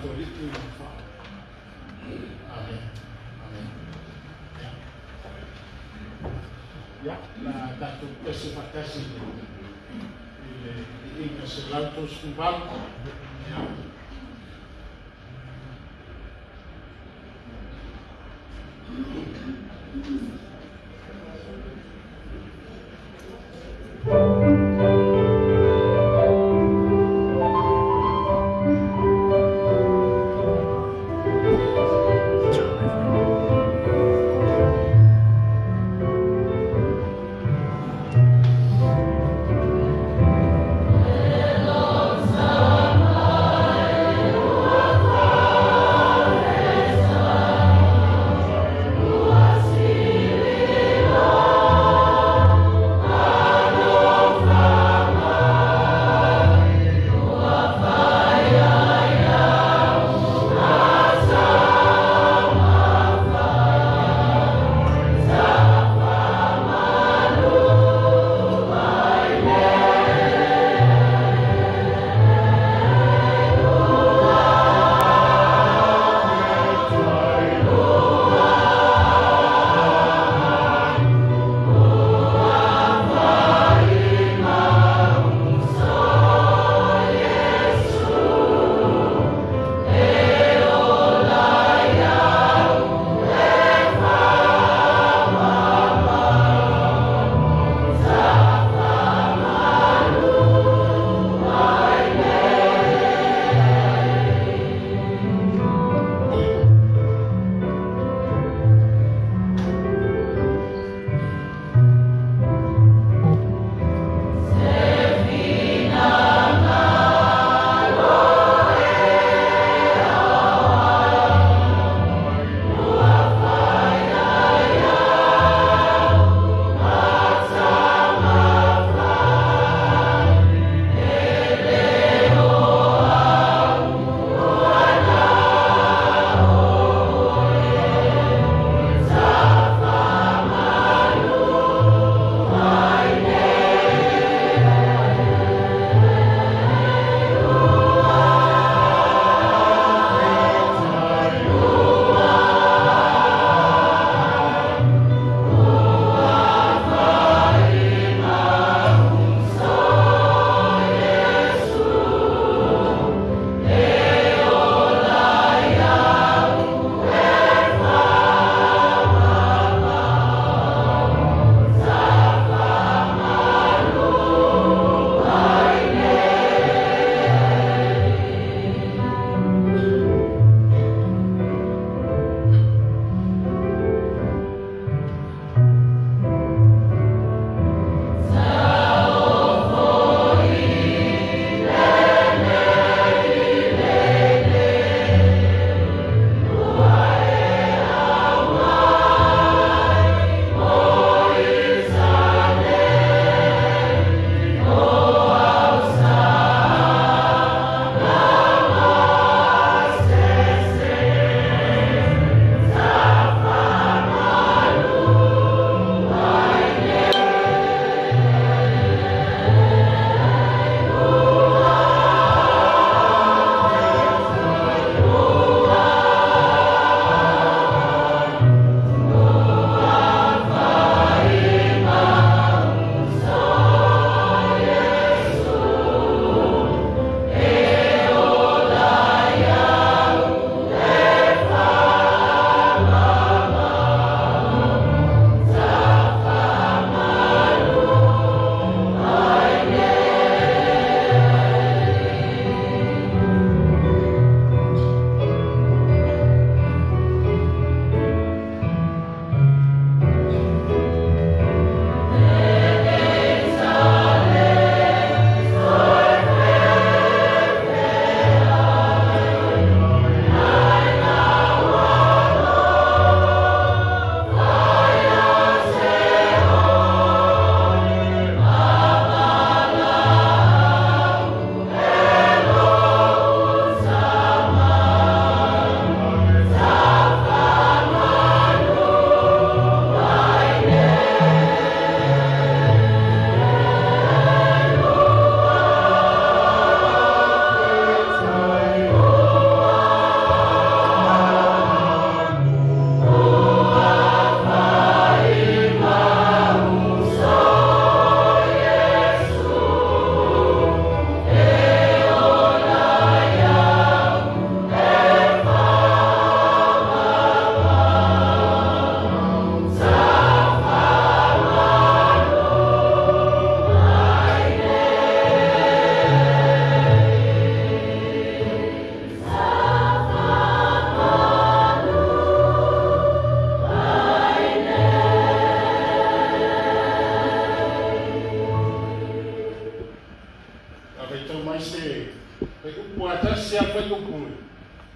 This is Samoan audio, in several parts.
tatou Alii ma faa. Amen. Amen. Ia, la tatou pese faatasi i le viiga 138. Ia.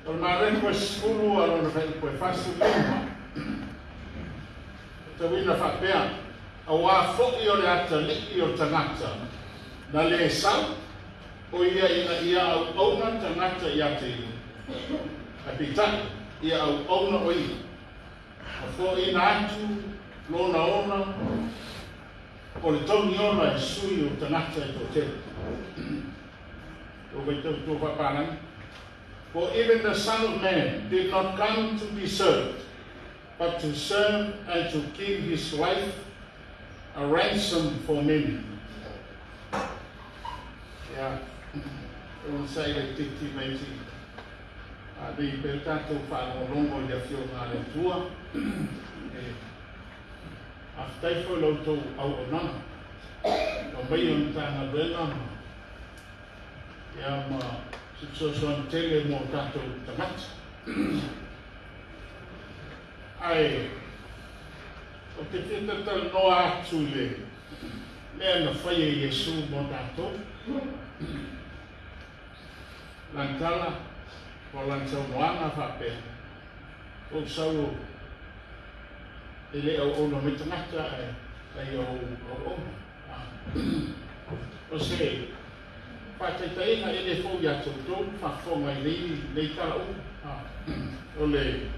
O le Mareko e 10 a lona fuaiupu e 45. Tauina faapea, auā foi o le Atalii o le tagata, na lē sau, o ia ina ia auauna tagata ia te ia. Ae peitai, ia auauna o ia. Ma foaiina atu lona ola, o le togi ola e sui o tagata e toatele. Ua faitau tou faapalagi. For even the Son of Man did not come to be served, but to serve and to give his life a ransom for many. Ia, onosai laitiiti mai ti a nei pea tatou faalogologo i le Afioga a le Atua. E faafetai foi i la outou auaunaga aumai o le Matagaluega ma ia ma se fesoasoani tele mo tatou tagata. Ae ou te fia talatalanoa atu i le mea na faia e Iesu mo tatou. Lana tala, po o lana saunoaga faapea, Ou sau e le auauna mai tagata ae ai au auauna. O se faataitaiga e le fou ia te outou faafofoga i nei tala uma. O le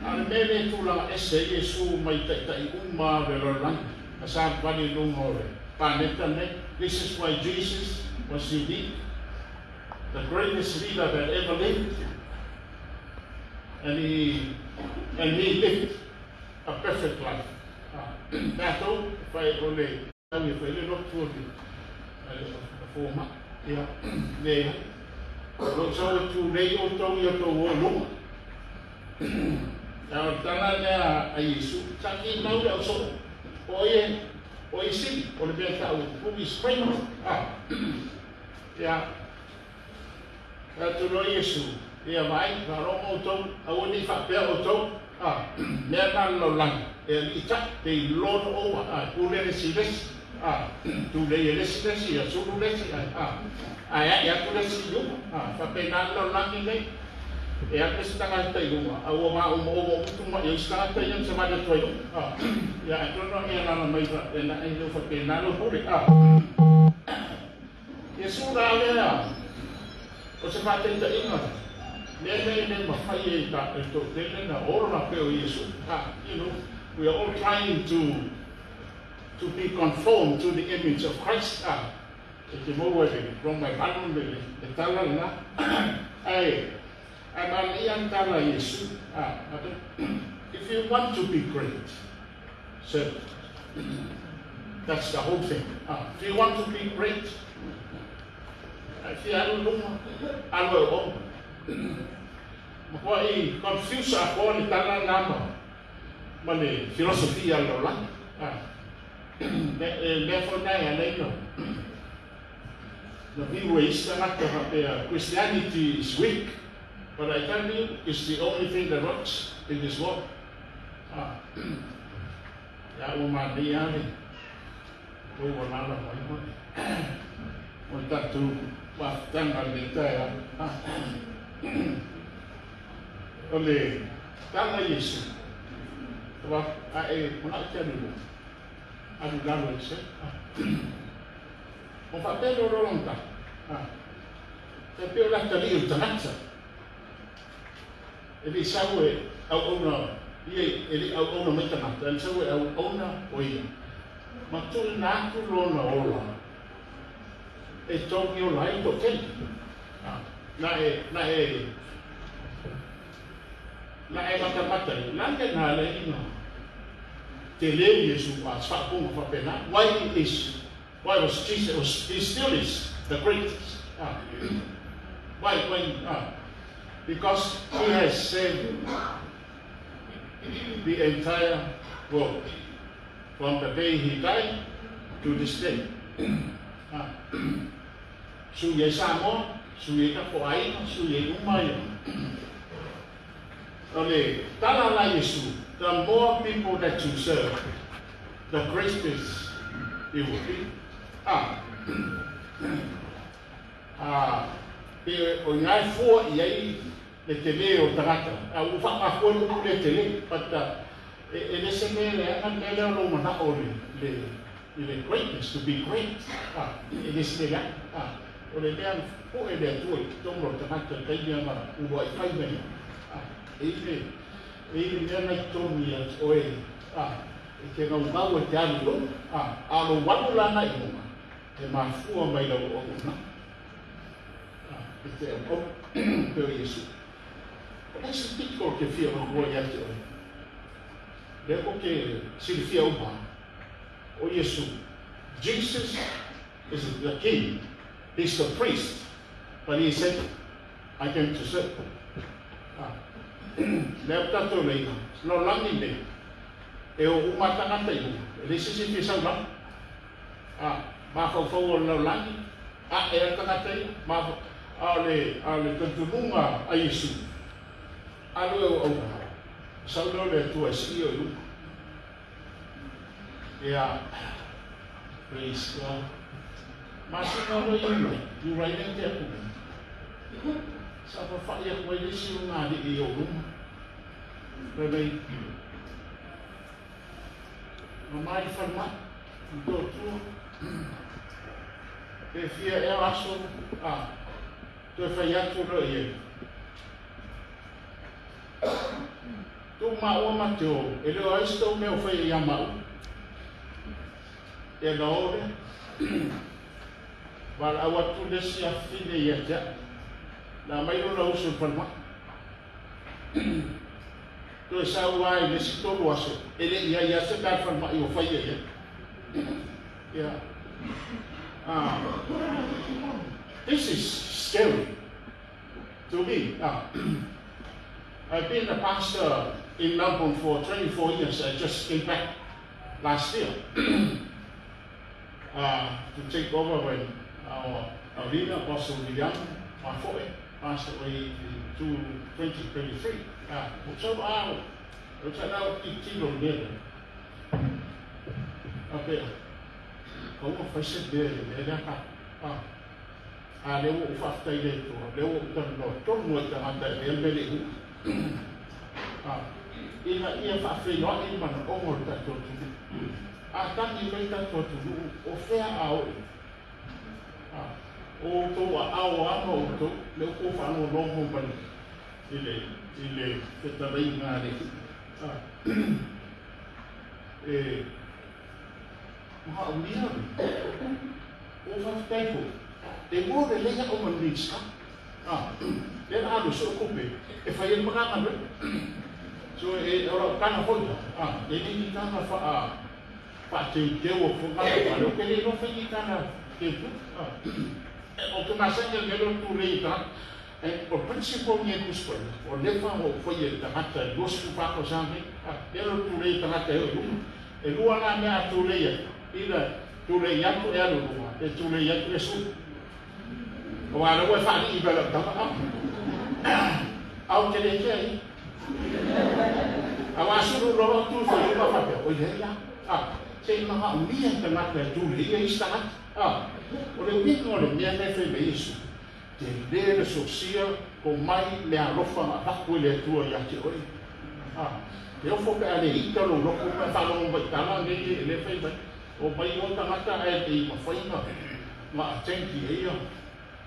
a o le mea lea e tulaga ese ai Iesu mai taitai uma o le lalolagi na savavali i luga o le paneta lenei. This is why Jesus was unique, the greatest leader that ever lived, and he lived a perfect life. Tatou fai o le tau e fai le lotu o le fomai. Ia, leai. O lo o sau e tulei outou i o outou o i luga. A o le tala lea a Iesu, sa finau le ausoo, o ai e, o ai e sili, o le mea tau, who is great? Ia, fai atu loa Iesu, ia vaai, faalogo outou, aua ne i faapea outou, mea na le lalolagi, e alii taʻi, they lord over, e pule le isi i le isi, tulei e le isi le isi, ia sulu le isi, ae ae atu le isi i luga, faapena le lalolagi lenei. E alu le isi tagata i luga, a ua maomaoma utu mai ai isi tagata ia na savali atu ai luga. Ia, atonu e alaala mai faapena, e le o faapena lou pule. Iesu la lea o se faataitaiga mea lea e le mafai e ta e toatele na ola pei o Iesu. You know, we are all trying to be conformed to the image of Christ. E te maua i le Roma e 8 le tala lena. Ae manaia le tala a Iesu. If you want to be great, serve. That's the whole thing. If you want to be great, e fia alu i luga, alu e auauna. Matuai confuse atoa le tala lena ma le philosophy a le lalolagi. E mea foi lena e ala ai na viu e isi tagata faapea Christianity is weak, but I tell you, it's the only thing that works in this world. Ia ua manaia lava le tou alaala mai ma o le tatou mafutaga i lenei taeao. O le tala a Iesu, a e manao e te alu i luga, alu i lalo e se. Ua faapea le lola ona tala. E pei o le atalii o le tagata. E le i sau e auauna ia, e le i auauna mai tagata, e sau e auauna o ia. Ma tuuina atu lona ola e togi ola ai toatele. Na e, na e, na e matamata i lale na ala ai na tele Iesu a se faapuga faapena. Why was Jesus, was, he still is the greatest? Why? Because he has saved the entire world from the day he died to this day. Sui ai Samoa, sui ai tatou aiga, sui ai uma ia. O le tala la Iesu, the more people that you serve, the greatest it will be. Pe o i ina e fua i ai le tele o tagata. A ua faamafua le upu le tele, but e le se mea leaga le mea lea o lou manao le i le greatness, to be great. E le se mea leaga. O le mea po'e le Atua i totonu o le tagata i taimi ana uluai fai mai. E i le mea nai totonu ia te oe e te gaugau e te alu i luga. A o lou alu la agai i luga, e mafua mai lau auaunaga. E te auau pe o Iesu. O le isi pito o te fia matua ia te oe. Lea ko te silafia uma. O Iesu. Jesus is the king. He's the priest. But he said, "I came to serve." Lea tatou leina. Lalolagi nei. E o uma tagata i luga. E le sisi fia sau lalo. Mafaufau o le lalolagi. A e a tagata ia. A o le talitonuga a Iesu. Alu e o auga. Sau leo le Atua e sii o i luga. Ia, praise God. Masina lo Iulai, Iulai lea te atu nei. Sa fawhai aku ai le isi o ngā li i o luma. Pai mai, ma mai falemai, i tō tua. Pe fia ea aso, toe fai atu leo i e. Tu maua ma te o, e leo ai se tau mea o fai ia mau. E na ore, wala au atu le si afine ia te au. La mai lo la uso i falemai. Toe sau ai le si tolu aso, e le ia ia se mea falemai o fai ia. Yeah. This is scary to me. I've been a pastor in Melbourne for 24 years. I just came back last year to take over when our leader, Apostle William Mafoe, passed away in 2023. So, o sa lau ti tilo le Okay. Ka ua fai se mea le mea lea ka. A le ua uwhaftai le tua, le ua utanoa tonu e tagata e lea mele u. Ina ia whaawheiloa i mana ongo le tatou atunuu. A tangi mai tatou atunuu, o fea a oi. O tou a ao ama o tou, le uko whaalologo mai i le fetalaiga le. E, mahaumia le. O whawhitai fo. E mo le leia o man Minista. Le na alu so kupe. E whai e makanga le. So e ora kana foi. E ni tanga fa fa te teu o fo ngā le o ke le no whai ni tanga te tu. O te masanga le lo tu le ta. E o principle ni e kuspa. O le fa o foi e tangata e dos ku pa ko sangi. Le lo tu le tangata e o luma. E lua ngā mea tu le ia. Ina tu le atu e alu luma. E tu le atu e su. O wā ua whaani i bela tanga. Au te le te ai. A wā suru roa tu whai uma whapea. O le ia. Se i maha umia tangata e tu le ia i stangata. O le uinga o le mea me whai me Isu. Te le le sosia ko mai le alofa nga paku le atua ia te oe. Te ofo pe a le ita lo loko pe whalongo mai tala nei e le whai mai. O mai o tangata e te i mawhainga nga atenki e ia.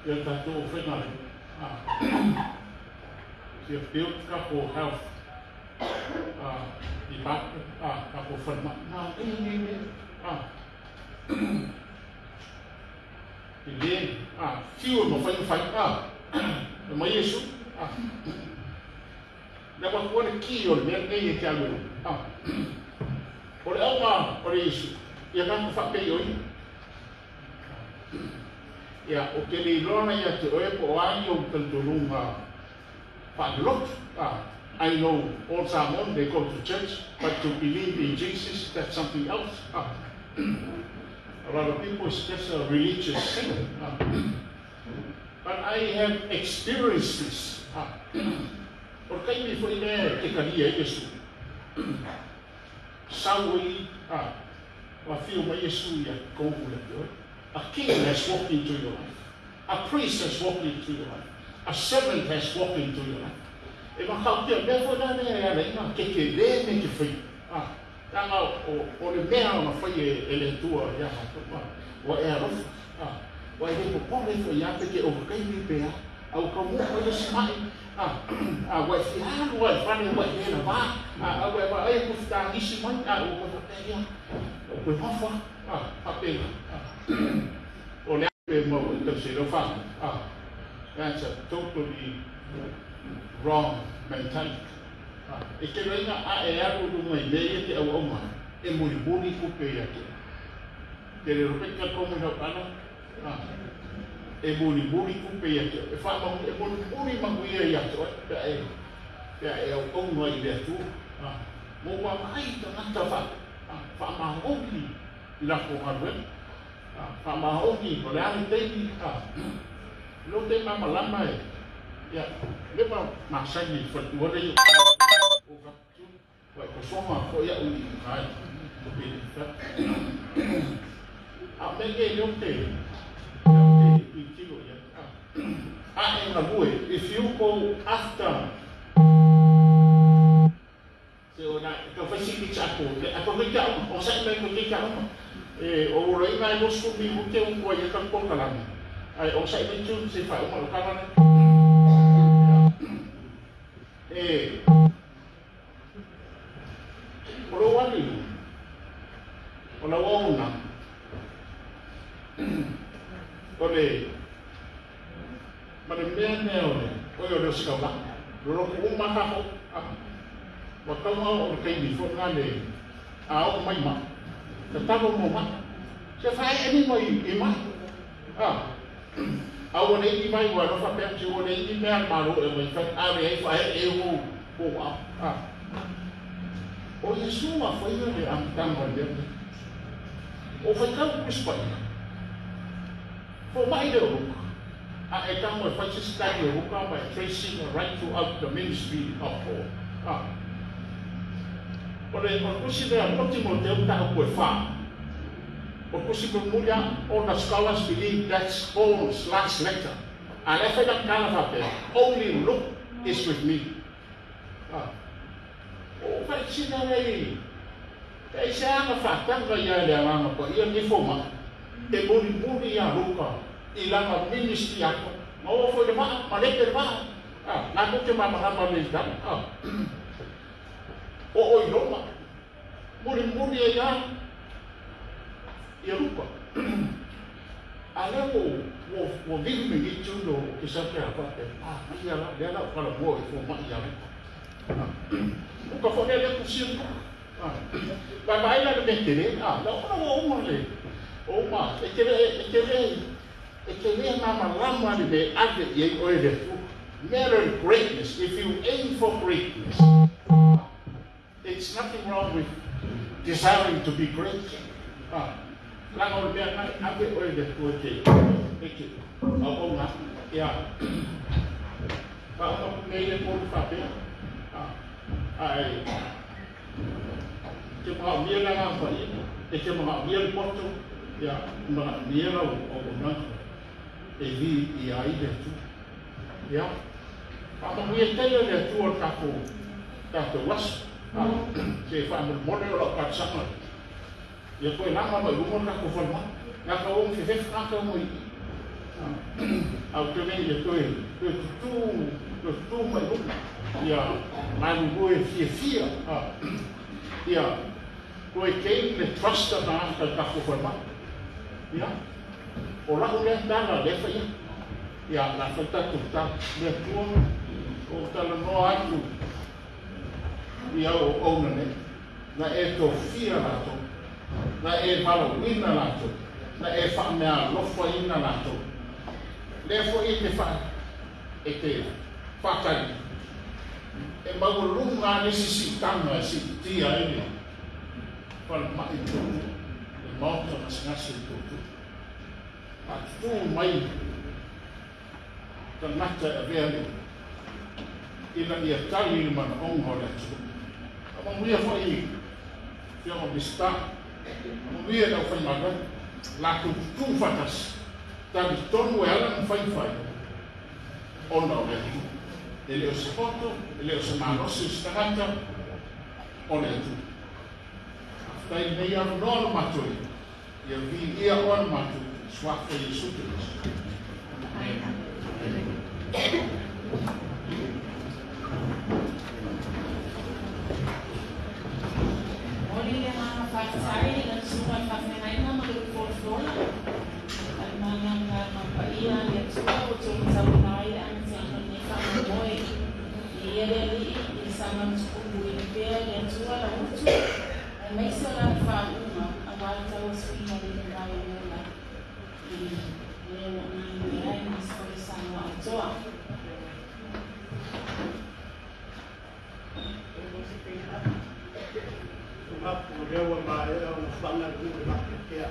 Ia tātou o whainga le. Tia build ka ko health department, ka ko whanma. Nā, e, e, e. Te le, fiu e mawhai whai, e mai Yesu. Le wa kua le ki o le mea nei e te alu. O le auga o le Yesu, ia ka ku whapei o ia. Ia, o ke le iloa ia te oe po o ai o talitonuga faalelotu. I know all Samoan, they go to church, but to believe in Jesus, that's something else. A lot of people, it's just a religious thing. But I have experienced this. O kai mi fo ine te kalia e Yesu. Sau i, wa whio mai Yesu ia kouku le te oe. A king has walked into your life. A priest has walked into your life. A servant has walked into your life. E makautia mea foi la lea e ala ai na tetele me te fai. Leaga o le mea ona fai e le Atua ia matou, ua e alofa, ua e le popole foi ia pe te ovakaimi pe a, a ua taunuu mai le isi mai, a ua e fia alu lava i le fale ua e le lava, a ua e vaai atu fetagisi mai, a ua toe faapea, ia, ua toe nofo lava, faapena. O le a pe maua i tausi ai lau fanau, that's a totally wrong mentality. E tele ai na ae alu i luga i mea ia te auauna ai, e mulimuli tupe ia te oe. Te le Rebecca Komu i lau ala, e mulimuli tupe ia te oe. E faamanuia, e mulimuli manuia ia te oe pe a e, pe a e auauna i le Atua. Mo ua vaai tagata faamagoni i latou galuega. Faamaoni, o le a le taimi, leo te malamalama e, ia, leva masani i le faletua lea i o fatu, ua e tosoga foi au i uta i le fale. A o mea nei leo te, leo te tilotilo i ai. A e galue, if you go after Se o na tau fai sili tsa ko le a ko ke uma o sa mai ko ke uma e o ro inga e 20 minute o ko ia ka ko kalama ai o sa mai tu se fa uma o kala e o lo wali o la wauna o le ma le mea mea o le oi o le osikaula lo lo uma ka ho. Ua tau o le taimi foi lena le a oo mai mai, tatalo mo mai. Se faaee lima i mai. A ua leai ni mai ua alofa pea, se ua leai ni mea a le Malo e aumai fai, a leai faaee e ou aao. O Iesu na faia le amataga o le mea lenei. O faitau Tusi Paia, fomai lea o Luka, a e tago e fai se study o Luka ma e tracing right throughout the ministry of Paul. O le tusi lea o Timoteo mataupu e fa. O le tusi mulimuli lava, all the scholars believe that's Paul's last letter. A lea fai lana tala faapea, only Luke is with me. O faitosina lea i e aisea na faataga ia e le Agaga Paia lenei fomai e mulimuli ia Luka i lana ministry atoa. Na oo foi i le vaa, palete le vaa. Latou te malamalama lelei i tala. Oo i Roma, mulimuli ai lava ia Luka. A lea ua vili lenei tino o ke sau ke a faapea, a, mai ia la, lea la o talanoa i fomai ia Luka. Luka foi lea lea tusia Luka. Vaavaai la le mea tele, a, la ona ua uma le, uma, e te le, e te le, e te le malamalama le mea e ave i ai oe le Atua. Matter of greatness, if you aim for greatness, it's nothing wrong with desiring to be great. Leaga o le mea na e ave oe le Atua e te, e te auauna atu. Ia, faauma atu nei le polu faapea, ae e te manaomia le Agaga Paia, e te manaomia le poto, ia, manaomia lau auaunaga e viia ai le Atua. Ia, faamanuia tele le Atua i le tatou, tatou aso. Se faamolemole o lau talosaga ia toe laga mai luma le tatou falemai. Na tau ona fefefe tagata uma i i. Ae ou te le ia toe, toe tutū, toe tutū mai luma. Ia galulue fiafia. Ia toe gain le trust a tagata i le tatou falemai. Ia, o lau lea tala lea e fai atu. Ia, o le a fai tatou tala. Le Atua, o talanoa atu i au auauna nei, na e tofia latou, na e valaauina latou, na e faameaalofaina latou. Lea foi e te fa, e te faatali, e maualuga lava le isi siitaga e siitia ai le falemai i Motootua, le maota gasegase i Motootua. Faatutu mai tagata e avea le ina ia tali i le manaoga o le atunuu. Faamanuia foi i Afioga Minisita, faamanuia i le aufaigaluega, latou tutu faatasi. Talitonu e ala na faifai ona o le Atua. E le o se poto, e le o se malosi o se tagata, o le Atua. Faafetai lenei avanoa na matou ia viia oe na matou suafa Iesu Keriso. Amen. Moli le agaga faafetai i lau susuga i le faafeagaiga ma le ulufolfola. Faimaliaga paia a le Atua ua outou matauina ai le amataga o lenei faamoemoe. Viia le Alii i le saga utupupuina pea e le Atua lau utu, aemaise o lana faauuga aua le tauasuina o le mavae o ola i le o lo o galulue ai ma se folasaga atoa. Manatu o lea ua maea ona fana le nuu e mapeapea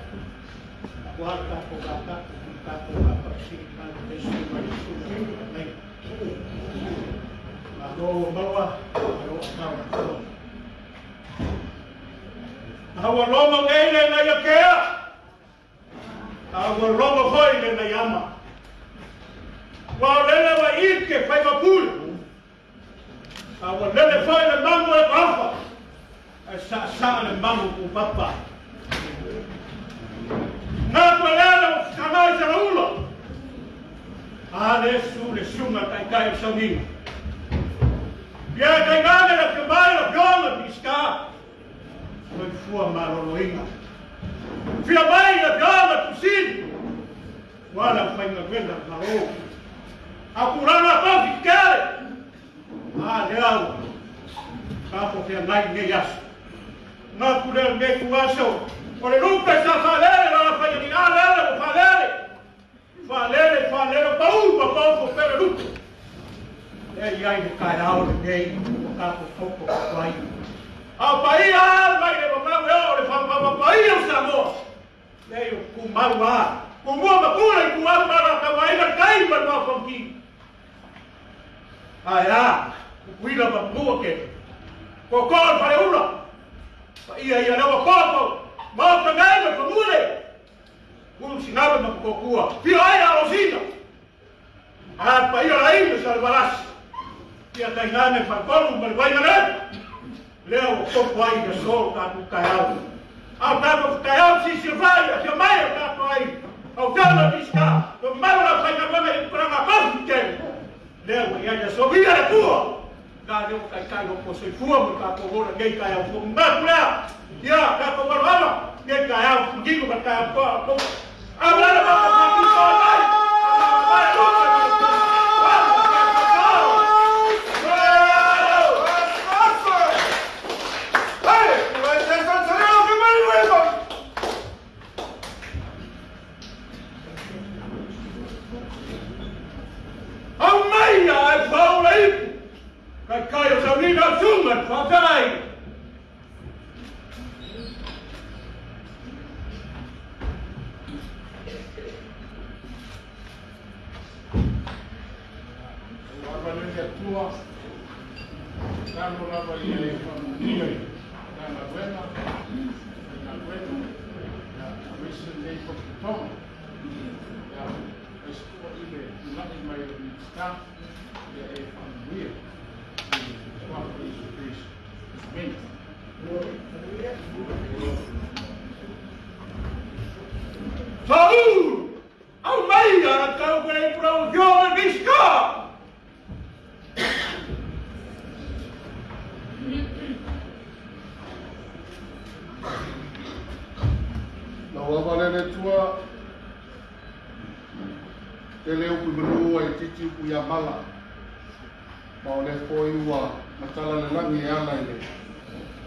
aua le tatou vatatu ma le tatou vapaasili ma le taisi ma le susuga i le nei. Malo ua maua, malo atau atoa. A ua logo nei le nai akea, a ua logo foi le nai ama. Ua o lele ua ike faiva pule, a ua lele foi le mamu o le koafa, ae saasaa le mamu pupapa. Ngatu lele ua fetagai salaula, a le su le suga taitai o sauniga. Ia taigane le afio mai le afioga Minisita Soifua Maloloina. Fia mai le afioga Tusini, ua le aufaigaluega a le Malo. A o tulaga a pau fitikele, a lea ua tatou feagai i lenei aso. Manatu lea o lenei ituaso, o le lupe sa faalele la faialii a lele ua faalele. Faalele, faalele, pau ma pau fo pele lupe. Lea i ai le taeao lenei ua tatou toto atu ai. A o paia mai le mamau e oo le faamama paia o Samoa. Lea i o tumau a, tumua ma pule i tuau ma la tauaiga le tai ma le mafaufauti. Ae a, Tutuila ma Manua ke koko o le faleula. Paia ia lea ua toto, maota nei ma le fanua nei. Ulu sinawe ma kukokua, fio ai a rosina. A le paia o le aiga sa le valasi. Ia tainane faatolu ma le vaigalele. Lea ua tofu ai i aso o tatou taeao. A o tatou taeao sisilafai a fia mai o tatou ai. Au tala Minisita, ua mamalu lau faigaluega i upulaga kofi tele. Lea ua i ai le aso ia le Atua. Na lea ua taitai o soifua mo tatou ola nei taeao fou. Manatu lea, ia tatou aloalo nei taeao tino ma le taeao toa o Aulala ma ka whakito mai. Mai lupe ma le Au mai a e whaola ipu. Kai kai o saunina o sunga te whawherai. Ua lava le Atua, talo lava ia e faamanuia i Matagaluega, faigaluega, ia, aemaise lenei potopotoga, ia, aemaise foi i le tulai mai o le Minisita, ia e faamanuia i le suafa o Iesu Keriso. Amene. Saul! Au mai a tau ke nei pura o fio e Minisita! Lau ava le le Atua, tele upu i manu ai titi upu ia mala. Ma o lea foi ua matala le lagi e ala i le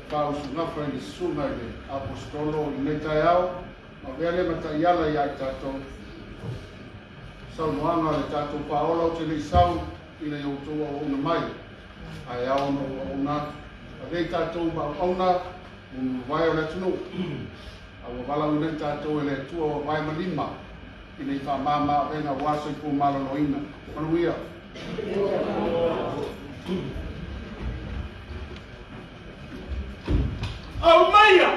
faausugafa i le susuga i le Aposetolo i lenei taeao, ma avea lea ma taiala ia i tatou. Saunoaga a le tatou Paola ou te le i sau ina ia outou auauna mai, ae ao ona ou auauna atu. Avea i tatou ma auauna mavae o le atunuu, a ua valaauina i tatou e le Atua ua vae ma lima ina ia faamama avega aua soifua maloloina. Manuia. Au maia,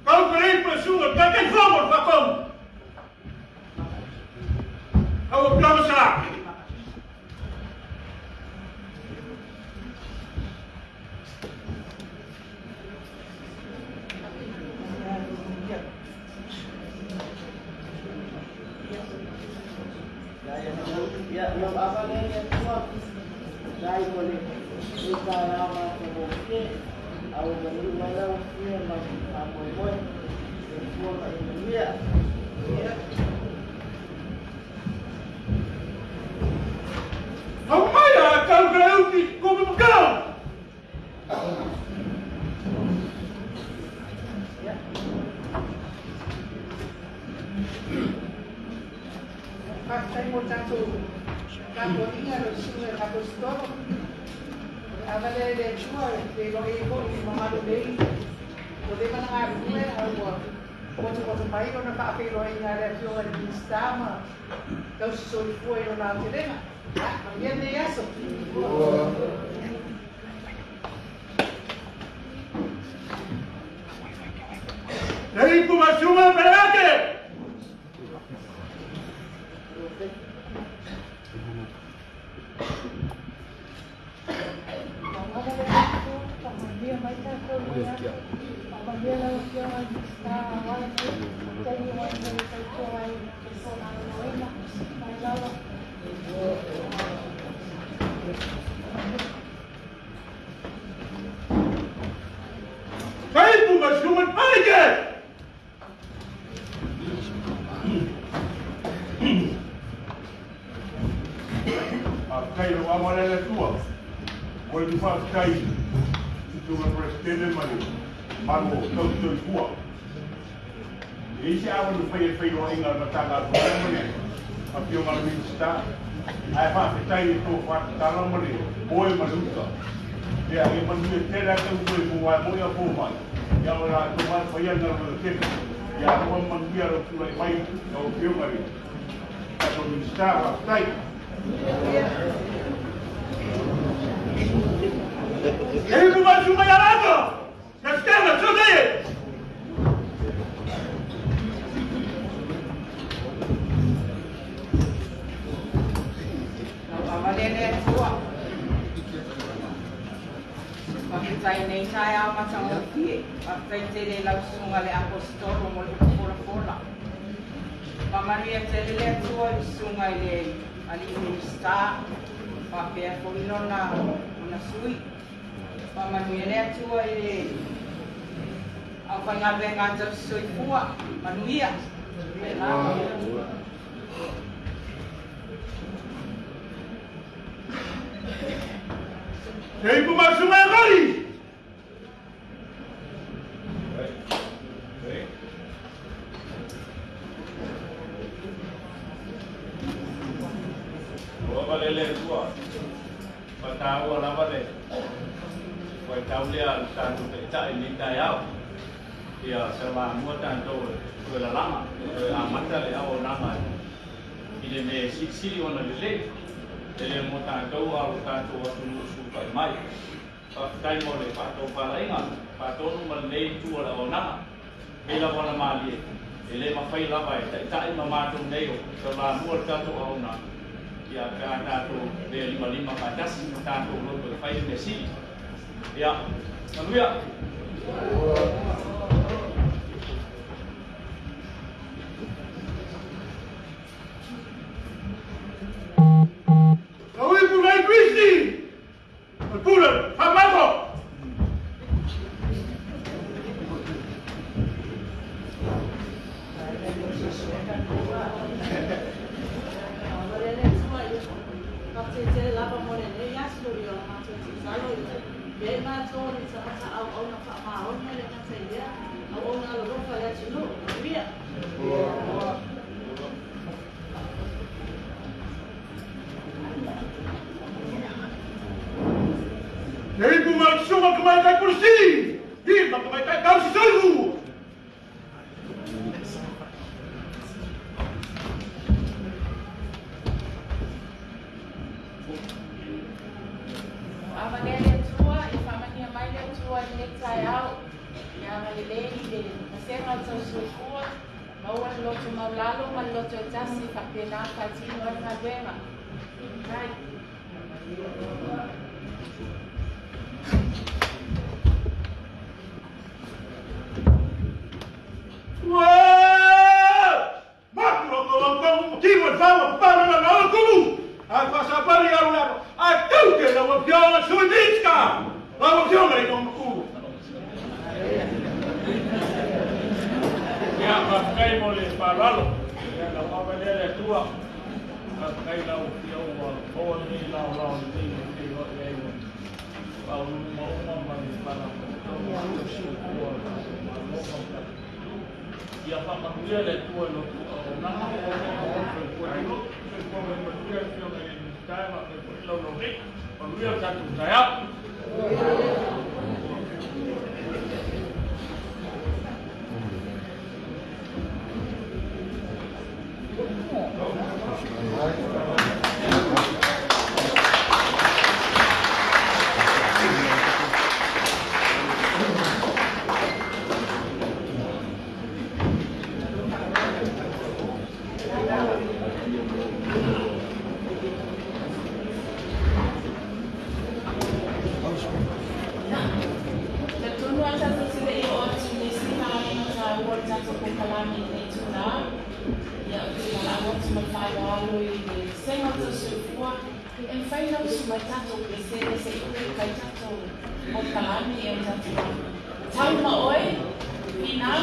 kau ke lei pula suga, kai kai fomo le whakau. Faafetai mo le taeao matagofie, a ua maliu mai lau Afioga ma le faamoemoe. Soifua ma ia manuia. Au mai a tau ka uki ko me makau. Faafetai mo tatou tapuaiga lau susuga i le Aposetolo. O le ava lea i le Atua e feiloai ai foi i le mamalu nei ua leva ona galulue ae ua motumotu mai lona faafeiloaiga a le Afioga i le Minisita ma tausi soifua i lona aotelega. Ia, manuia lenei aso. Te ipu ma suga peleake. Te ipu ma suga peleake. Faafetai lau ava le Atua. Mo le faafetai i tunga Presidente ma le malo o tausoifua. E i se ava na fai e failoaiga le Matagaluega ma le Afioga i le Minisita. Ae faafetai i tō whātatala ma le oe ma le uta. Ia, e manuia tele a tausoifua ai mo ia fō mai. Ia o la tō mai whai ana le tele. Ia aloa manuia lau tūrai mai lau Afioga i le tatou Minisita. Faafetai. Te ipu ma suga ia lata. Presidente, suga. Lau ava lea le Atua. Faafetai nei taeao matagofie. Faafetai tele i lau susuga le Aposetolo mo le folafola. Faamanuia tele le Atua i le susuga i le alii Minisita, faapea foi lona sui. Faamanuia le Atua i le aufaigaluega a tausisoifua. Manuia. Te ipu ma suga e kari. Ua valele tua. Whataua lava le. Wai taulea le tātou taitai nei taeao. Ia sa la mua tātou toe lalama, toe amata le auaunaga i le mea silisili ona lelei. E le mo tātou a lo tātou atunuu sukai mai. Faafetai mo le faatofalaiga, faatonu ma lenei itu o le auaunaga. Pei lava ona malie, e le mafai lava e taitai ma matou nei o taulamua le tātou auaunaga. Ia pe a tātou le lima lima faatasi ma tātou loto e fai le mea sili. Ia, manuia. Lau ipu nei Kristi. O pula, whamako. Faafetai lava mo lenei aso i o matou tatalo ia matou ni tagata auauna faamaoni le gata i lea auauna alolofa le atunuu. Manuia. Te ipu ma suga ka mai kai pulsi. Hi ma ka mai kai tausisoifua. Ava lea le Atua i faamania mai le Atua i lenei taeao. Ia agalelei i le vasega o le tausoifua, maua le loto maulalo ma le loto e tasi faapena faatino ai le galuega. Faafetai. Ua! Maku lo ko ko timu e whawa, paro na na kumu. Ai whasapari aru laro. Ai tau te lau Ia whakamanuia le Atua i lo outou auaunaga, soifua lilo, soifua ma ia manuia le Afioga i le Minisita e faapea foi le laulau nei. Manuia le tatou taeao. Talitonu lava tatou te le i oo atu i le isi vaega taua o le tatou polokalame i lenei itula. Ia, ou te valaau atu ma le faaaloalo i le Vasega o Tausoifua e mafai ona usu mai tatou Peresene se i puka ai tatou polokalame i o tatou tau ma oe, Finau.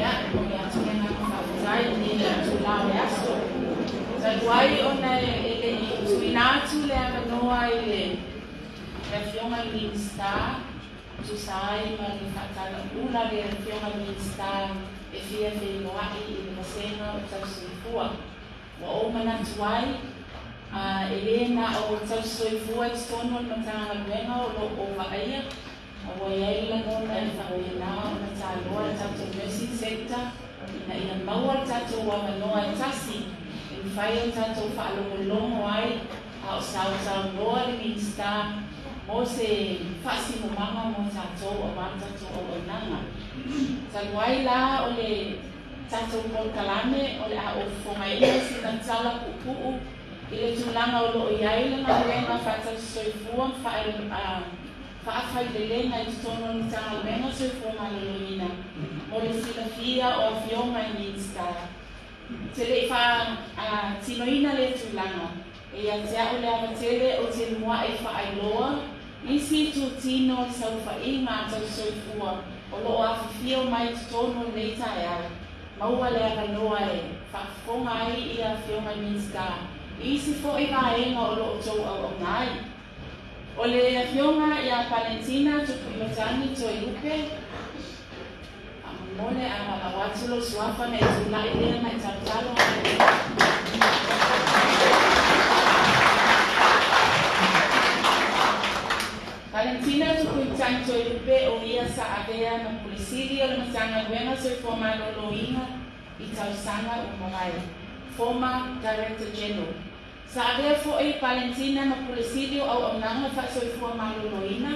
Ia, e momoli atu le agaga faafetai i lenei itula o le aso. Talu ai ona e le i tuuina atu le avanoa i le Afioga i le Minisita e tusa ai ma le faatalaula a le Afioga i le Minisita e fia feiloai i le Vasega o Tausoifua. Ua ou manatu ai, e le na o tausisoifua i totonu o le Matagaluega o lo o vaaia, A ua i ai le lagona e faapena ona taloa le tatou nursing sector ina ia maua le tatou avanoa e tasi e mafai ona tatou faalogologo ai a o sausaunoa le Minisita mo se faasinomaga mo tatou aua le tatou auaunaga. Talu ai la o le tatou polokalame o le a ou fofogaina sina tala puupuu i le tulaga o lo o i ai le galuega faatausisoifua ma faafaileleina i totonu o le Matagaluega o Soifua Maloloina mo le silafia o Afioga i Minisita. Ou te le i faatinoina lea tulaga, e ia te a'u le ava tele ou te mua'i faailoa nisi itutino o le saofaiga a tausoifua o lo o afifio mai i totonu o lenei taeao. Maua le avanoa e faafofoga ai ia afioga i Minisita i isi fo'i vaega o loo outou auauna ai. O le afioga ia Palentina Tupuimatagi Toelupe, faamolemole a valaau atu lou suafa na e tula'i lea ma e talotalo. Valentina Tupuimatagi Toelupe o ia sa avea ma Pulisili o le Matagaluega Soifua Maloloina i tausaga ua mavae, former Director General. Sa avea fo'i Valentina ma Pulesili o Auaunaga Faasoifua Maloloina,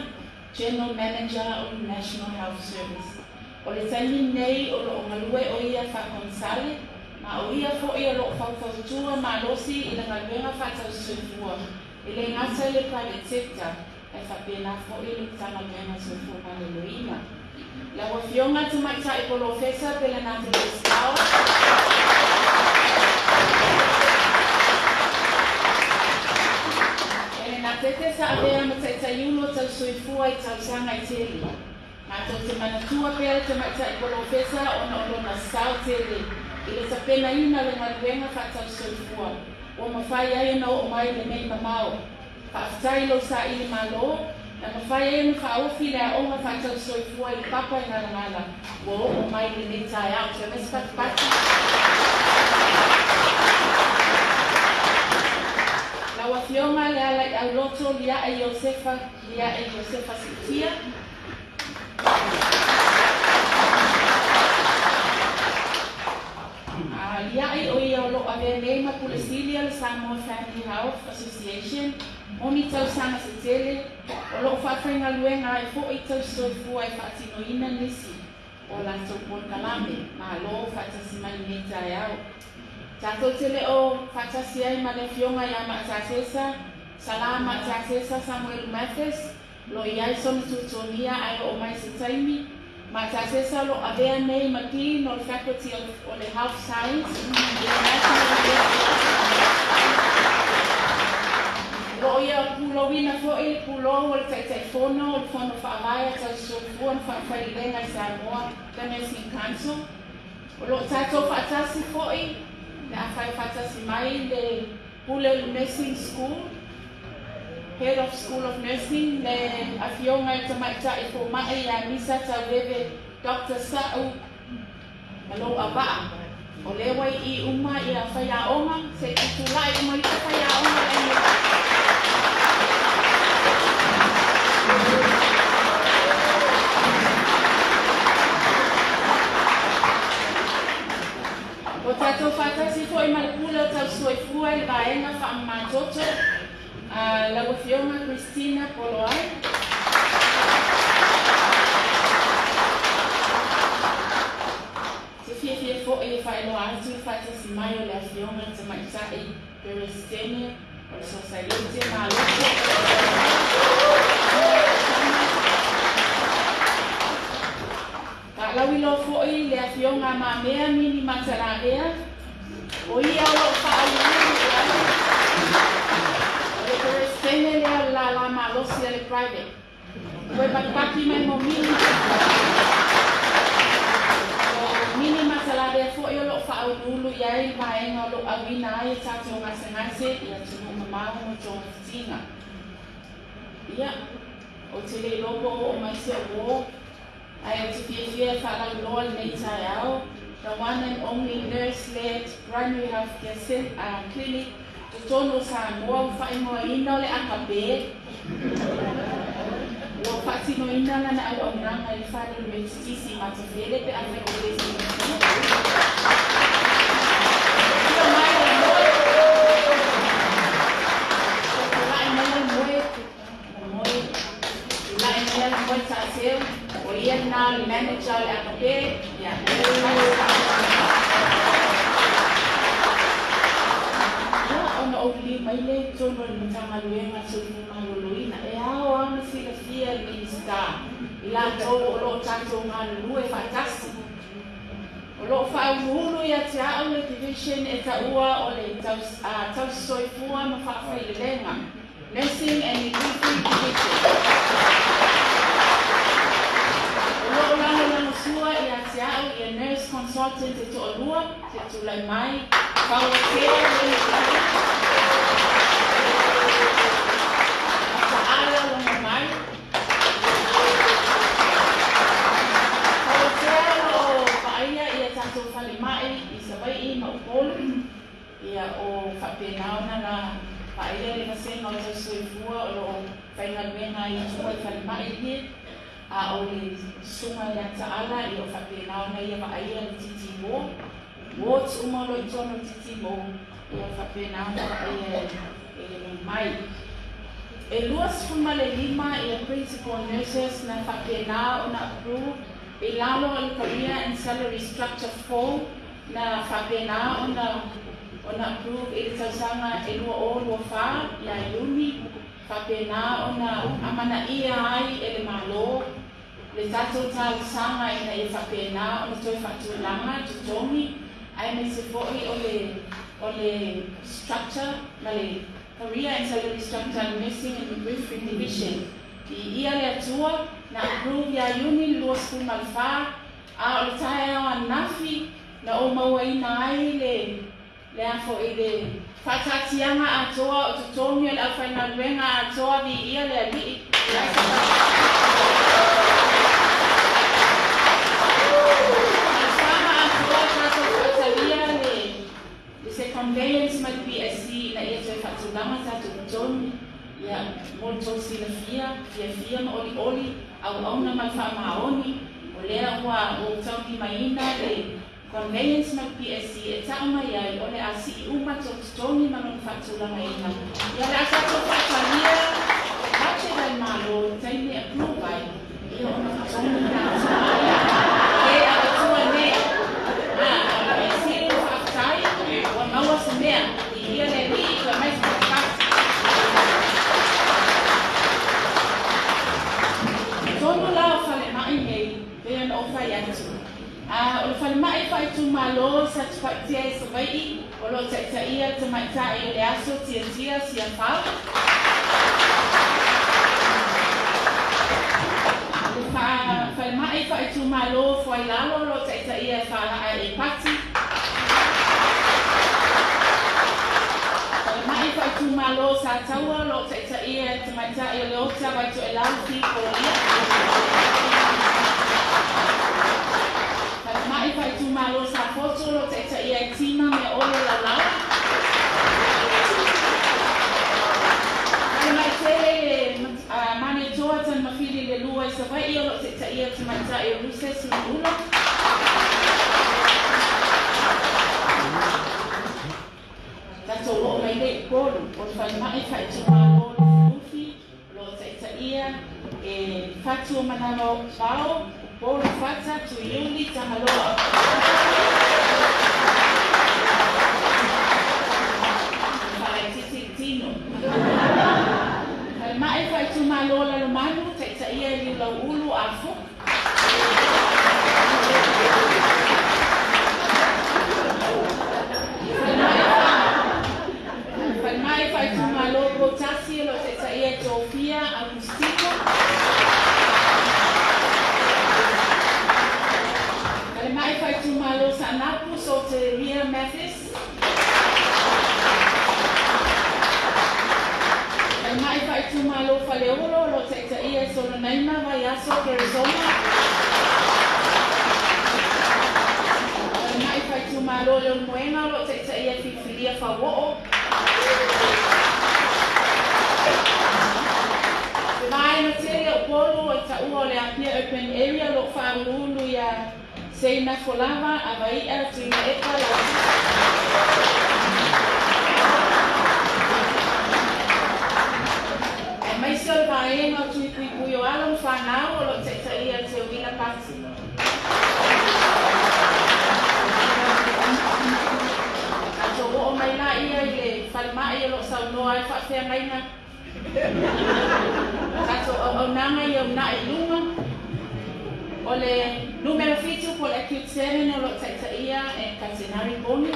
General Manager o le National Health Service. O le taimi nei o loo galue o ia faakonsale, ma o ia fo'i o loo faufautua malosi i le galuega faatausisoifua e lē gata i le private sector ae faapena fo'i le Matagaluega Soifua Maloloina. Lau Afioga Tamaita'i Polofesa Pelenate Lesitao, Pelenatete sa avea ma taitaiulu o tausoifua i tausaga i tele. Matou te manatua pea le tamaita'i polofesa ona o lona sao tele i le tapenaina o le galuega faatausoifua ua mafai ai ona oo mai lenei mamao. Faafetai lou saili malo na mafai ai ona faaofi le aoga faatausoifua i le papa i Galagala ua oo mai lenei taeao. Toe mai se patipati. Lau Afioga le Alaiauloto Liae Iosefa Liae Iosefa Siitia. Liae o ia o loo avea nei ma Pulesili o le Samoa Family Health Association mo ni tausaga se tele o loo faafaigaluega ai fo'i tausisoifua e faatinoina nisi o latou polokalame. Malo faatasi mai lenei taeao. Tatou te le o faatasi ai ma le Afioga ia Maatasesa Sala Maatasesa Samuelu Mathis lo i ai sona tutogia ae oo mai se taimi. Maatasesa o loo avea nei ma Dean o le Faculty of o le Health Science i le National University. O loo ia pulouina fo'i le pulou o le Taitaifono o le Fono Faavae a Tausisoifua ma Faafailelega i Samoa, the Nursing Council. O loo tatou faatasi fo'i le afai faatasi mai le Pule o le Nursing School, Head of School of Nursing, le Afioga i Tamaita'i Foma'i ia Misa Tauveve Dr. Sa'u ma lou avaa. O lea ua i'i uma ia faiaoga se'i tutula'i uma ifo faiaoga le. O tatou faatasi fo'i ma le Pule o Tausisoifua i le Vaega Faamamatoto, lau Afioga Christina Poloai. Te fiafia fo'i e faailoa atu le faatasi mai o le Afioga i le Tamaita'i Peresetene o le Sosaiete. Malo faalauiloa fo'i le Afioga a Mamea Mini Matalavea o ia o loo faauluulu i ai o le Peresetene lea o le lālā malosi a le private. Toe pakipaki mai mo Mini. O Mini Matalavea fo'i o loo faauluulu i ai le vaega o loo auina ai e tatou gasegase i atunuu mamao mo togafitiga. Ia, ou te le iloa po o oo mai si o'u uō, ae ou te fiafia e faalauiloa lenei taeao the one and only nurse-led primary health care clinic totonu o Samoa ua faaigoaina o le Akape ua faatinoina lana auaunaga i le fale o le Metotisi i Matafele pe afai ua le silafia. Afio mai o le moe. Tulai mai le moe, le moe. Tulai mai le moe taaseu. O ia lena o le manager o le Akape. Ia. Ia, ona ou liliu mai lea i totonu o le Matagaluega a le Soifua Maloloina. E ao lava ona silafia e le Minisita i latou o loo tatou galulue faatasi. O loo faauluulu ia te a'u le division e taua o le Tausisoifua ma Faafailelega, Nursing and Midwifery Division. O loo lagolagosua Sua ia te au ia nurse consultant e to'alua te tulai mai fauatea le Ta'ala lona mai fauatea o va'aia ia tatou falema'i i Savai'i ma Upolu ia o fa'apenaona na va'aia le vasega o tausoifua o lo'o faigaluega i tua i falema'i ie a o le susuga ia Ta'ala ia o fa'apenaona ia va'aia le titimo wards uma o lo i tonu titimo ia fa'apenaona va'aia e le mai. E 25 ia principal nurses na fa'apena ona approve i lalo o le career and salary structure 4 na fa'apena ona approve i le tausaga e 2024 ia Iuni fa'apena ona amanaia ai e le Mālō le tatou talosaga ina ia fa'apena ona toe fa'atulaga totogi ae maise fo'i o le structure ma le career and salary structure nursing and midwifery division. I ia le Atua na approve ia Iuni 24 a o le taeao anafi na ou mauaina ai le afo i le fa'atatiaga atoa o totogi o le aufaigaluega atoa viia le Ali'i. Talosaga atoa tatou fa'atalia le se conveyance ma le PSC ina ia toe fa'atulaga tatou totogi ia mo le tou silafia fiafia ma olioli auauna ma le fa'amaoni o lea ua ou taulimaina le conveyance ma le PSC e ta'u mai ai o le asi'i uma tou totogi ma lona fa'atulagaina ia le a tatou fa'atalia budget a le Mālō taimi e approve ai ia ona totogi na e avatua nei a o le sili le fa'afetai ua maua se mea i ia le Alii toe mai se patipati tonu la o falema'i nei pei ona ou fai atu. A o le falema'i fa'aitumālō sa tupa'atia e Savai'i o lo'o ta'ita'ia le tamaita'i o le aso tiatia siafau. Le falema'i fa'aitumālō Fuailalo o lo'o ta'ita'ia e fa'ala'a e pati. Falema'i fa'aitumālō sa taua o lo'o ta'ita'ia e tamaita'i o le ota vaito'elau fikolia. Falema'i fa'aitumālō sa foto o lo'o ta'ita'ia e tima mea ole laulau. Falema'i tele le Manetoa Tanumafili le lua i Savai'i o lo'o ta'ita'ia tamaita'i o Luses Ula. Tatou o'o mai le Upolu o le falema'i fa'aitumālō Lufilufi o lo'o ta'ita'ia e Fatu o Manava Vao Upolu Fata Tuiuli Tagaloa. Fa'alaititi tino. Falema'i fa'aitumālō Lalomanu ta'ita'ia e Liulau'ulu Afu. Falema'i fa'aitumālō Poutasi o lo'o ta'ita'ia e Tofia Augustino. Falema'i fa'aitumālō Sa'anapu Soteria Mathis. Falema'i fa'aitumālō Faleolo o lo'o ta'ita'ia e Solonaima Vaiaso Keresoma. Falema'i fa'aitumālō Leulumoega o lo'o ta'ita'ia e Filifilia Fauo'o. Se vaega tele o Upolu o ta'ua o le Apia Open Area lo'o fa'auluulu ia Seina Folava Avai'a Tuimaepa la. Ae maise o le vaega o tuipuipui o alo ma fanau o lo'o ta'ita'ia le Teuila Pati. Tatou o'o mai laia i le falema'i o lo'o saunoa ai fa'afeagaiga tatou auaunaga ia una'i luga o le numera 7 po le acute 7 o lo'o ta'ita'ia e Katenari Boni.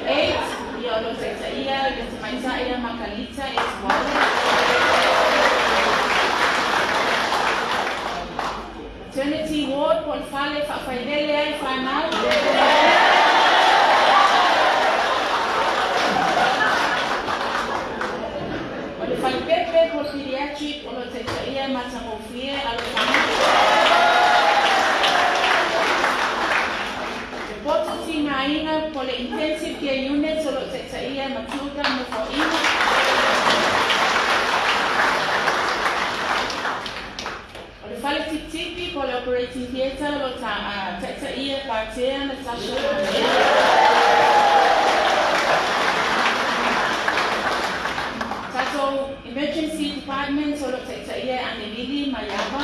8 ia o lo'o ta'ita'ia le tamaita'i ia Makalita e Tuale. ward po o le fale faafailele ai fanau. O le falepepe po o le pediatric o loo taitaia e matagofie alofaga. Le poto tigaina po o le intensive care unit o loo taitaia e Matilda Nofoaina. O le fale tipitipi po o le operating theatre o loo taitaia Patea Natasha Amea. Tatou emergency department o loo taitaia e Anelili Maiava.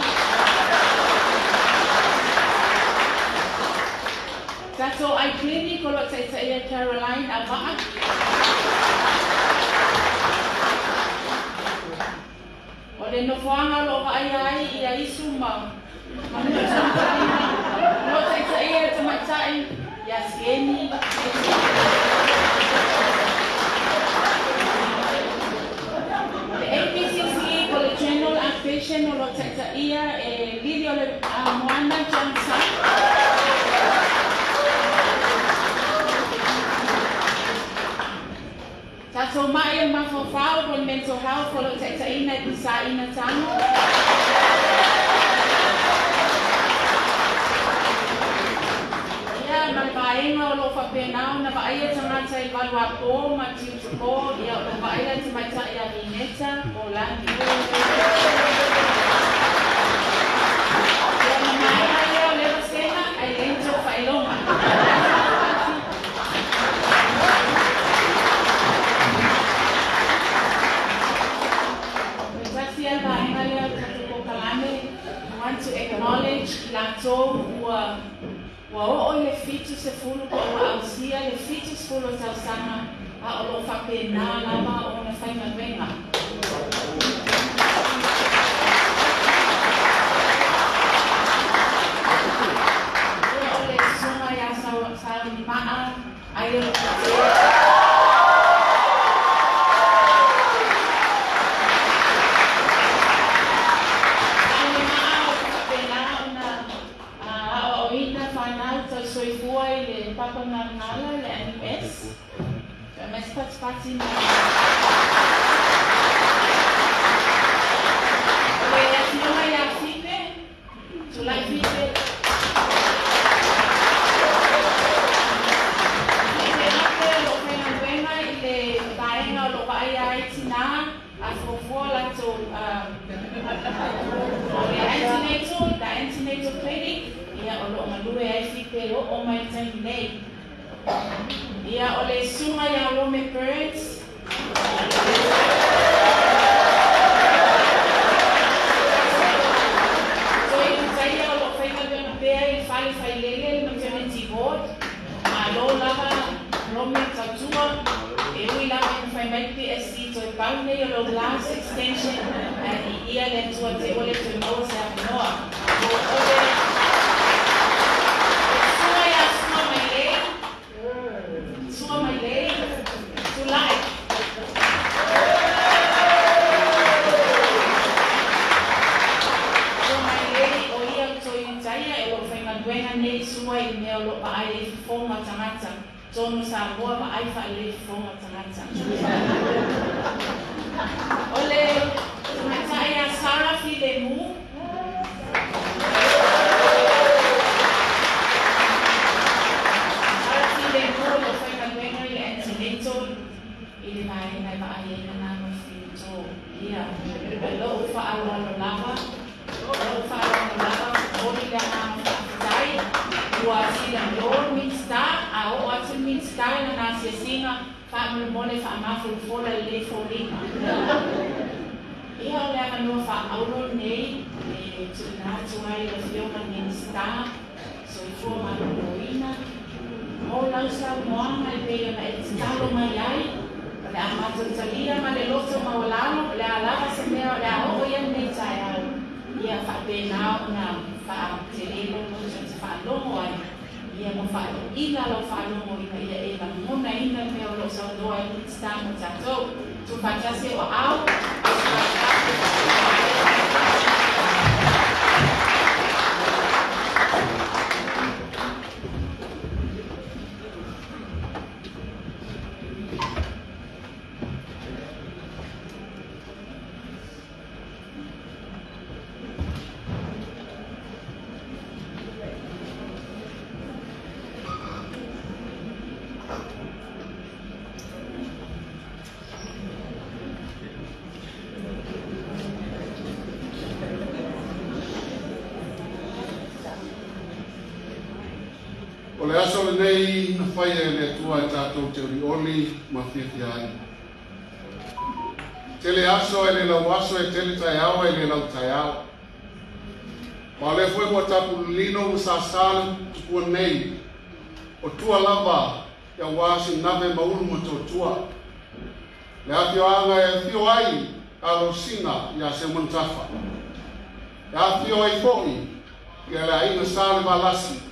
Tatou eye clinic o loo taitaia e Caroline Avaa. O le nofoaga o loo vaaia ai ia isu ma loo taitaia e tamaitai ia Sieni. Le APCC po o le general outpatient o loo taitaia e Lili o le Moana Johnson. Tatou mai o le mafaufau po o le mental health o loo taitaiina e Pisaina Tago. Ia ma le vaega o loo faapena ona vaaia tagata i le 8 apo ma tiutuko, ia o loo vaaia le tamaitai a Vineta o Lagi. Ia ma maea ia o le vasega ae leai ni tou faailoga. Tasi a le vaega lea o le tatou kokalame, want to acknowledge latou ua oo i le 70 po o ua ausia le 70 o tausaga a o loo faapena lava ona faigaluega. Ia o le susuga ia Saunimaa ai o Saunimaa o faapena ona aoaoina fanau tausoifua i le papa galagala le NUS. MS patipati ma o le afioga ia Fipe Tulai Fipe. Fipe Ape o loo faigaluega i le vaega o loo vaaia ai tinā a fuafua latou o le antenatal, the antenatal clinic. Ia o loo galue ai Fipe oo mai le taimi nei. Ia o le susuga ia Lome Burns. Toi utaia o loo faigaluega pea i le fale failele le maternity ward. Malo lava Lome tautua e ui lava ina fai mai PSC toe pau nei o lo last extension ae i ia le Atua te ua le toe maua se avanoa. O le susuga ia Sua Mailei, Sua Mailei Tulai. Sua Mailei o ia o toi utaia e loo faigaluega nei Sua i mea o loo vaai ai fofoga o tagata tonu Samoa vaai faalelei fofoga o tagata. O le tamaitai ia Sara Filemu. Sara Filemu o loo faigaluega i le antenatal i le vaega e vaai ai lana ma fito. Ia o lou faaaloalo lava, lou faaaloalo lava momoli le agaga faafetai ua silamiō le Minisita a oo atu le Minisita i lana asiasiga faamolemole faamafulufola lelei foliga. Ia o le avanoa faaauro lenei e tuuina atu ai le afioga Minisita Soifua Maloloina mo lau saunoaga e pei ona e tatalo mai ai. O le a matou talia ma le loto maualalo o le a lava se mea o le a oo ia lenei taeao ia faapena ona faatelē loto te faalogo ai ia ma faaloila lau faalogo ina ia e lagonaina le mea o loo saunoa ai Minisita mo tatou tuufaatasi o aao. O le aso lenei na faia e le Atua e tatou te olioli ma fiafia ai. Tele aso e le lau aso e tele taeao e le lau taeao. Ma o lea foi ua tapululino ma sasā le tupua nei, o tua lava auā sinave ma ulu ma totua. Le afioaga e afio ai alosina ia Seumanutafa. E afio ai foi ia le aiga sa le Valasi,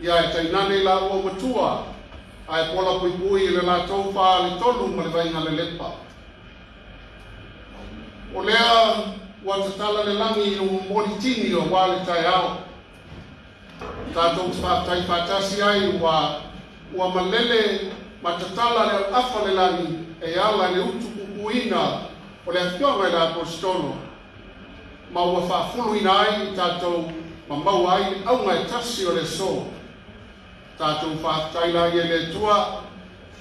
ia e tainane i la ua matua, ae pola puipui i le latou faaletolu ma le vaiga lelepa. O lea ua tatala le lagi i le momoli tini auā le taeao. Tatou te faafetai faatasi ai ua malele ma tatala le auafa le lagi e ala i le utu pupuina o le afioga i le Aposetolo, ma ua faafuluina ai i tatou ma maua ai le auga e tasi o le aso. Tatou faafetai laia i le Atua,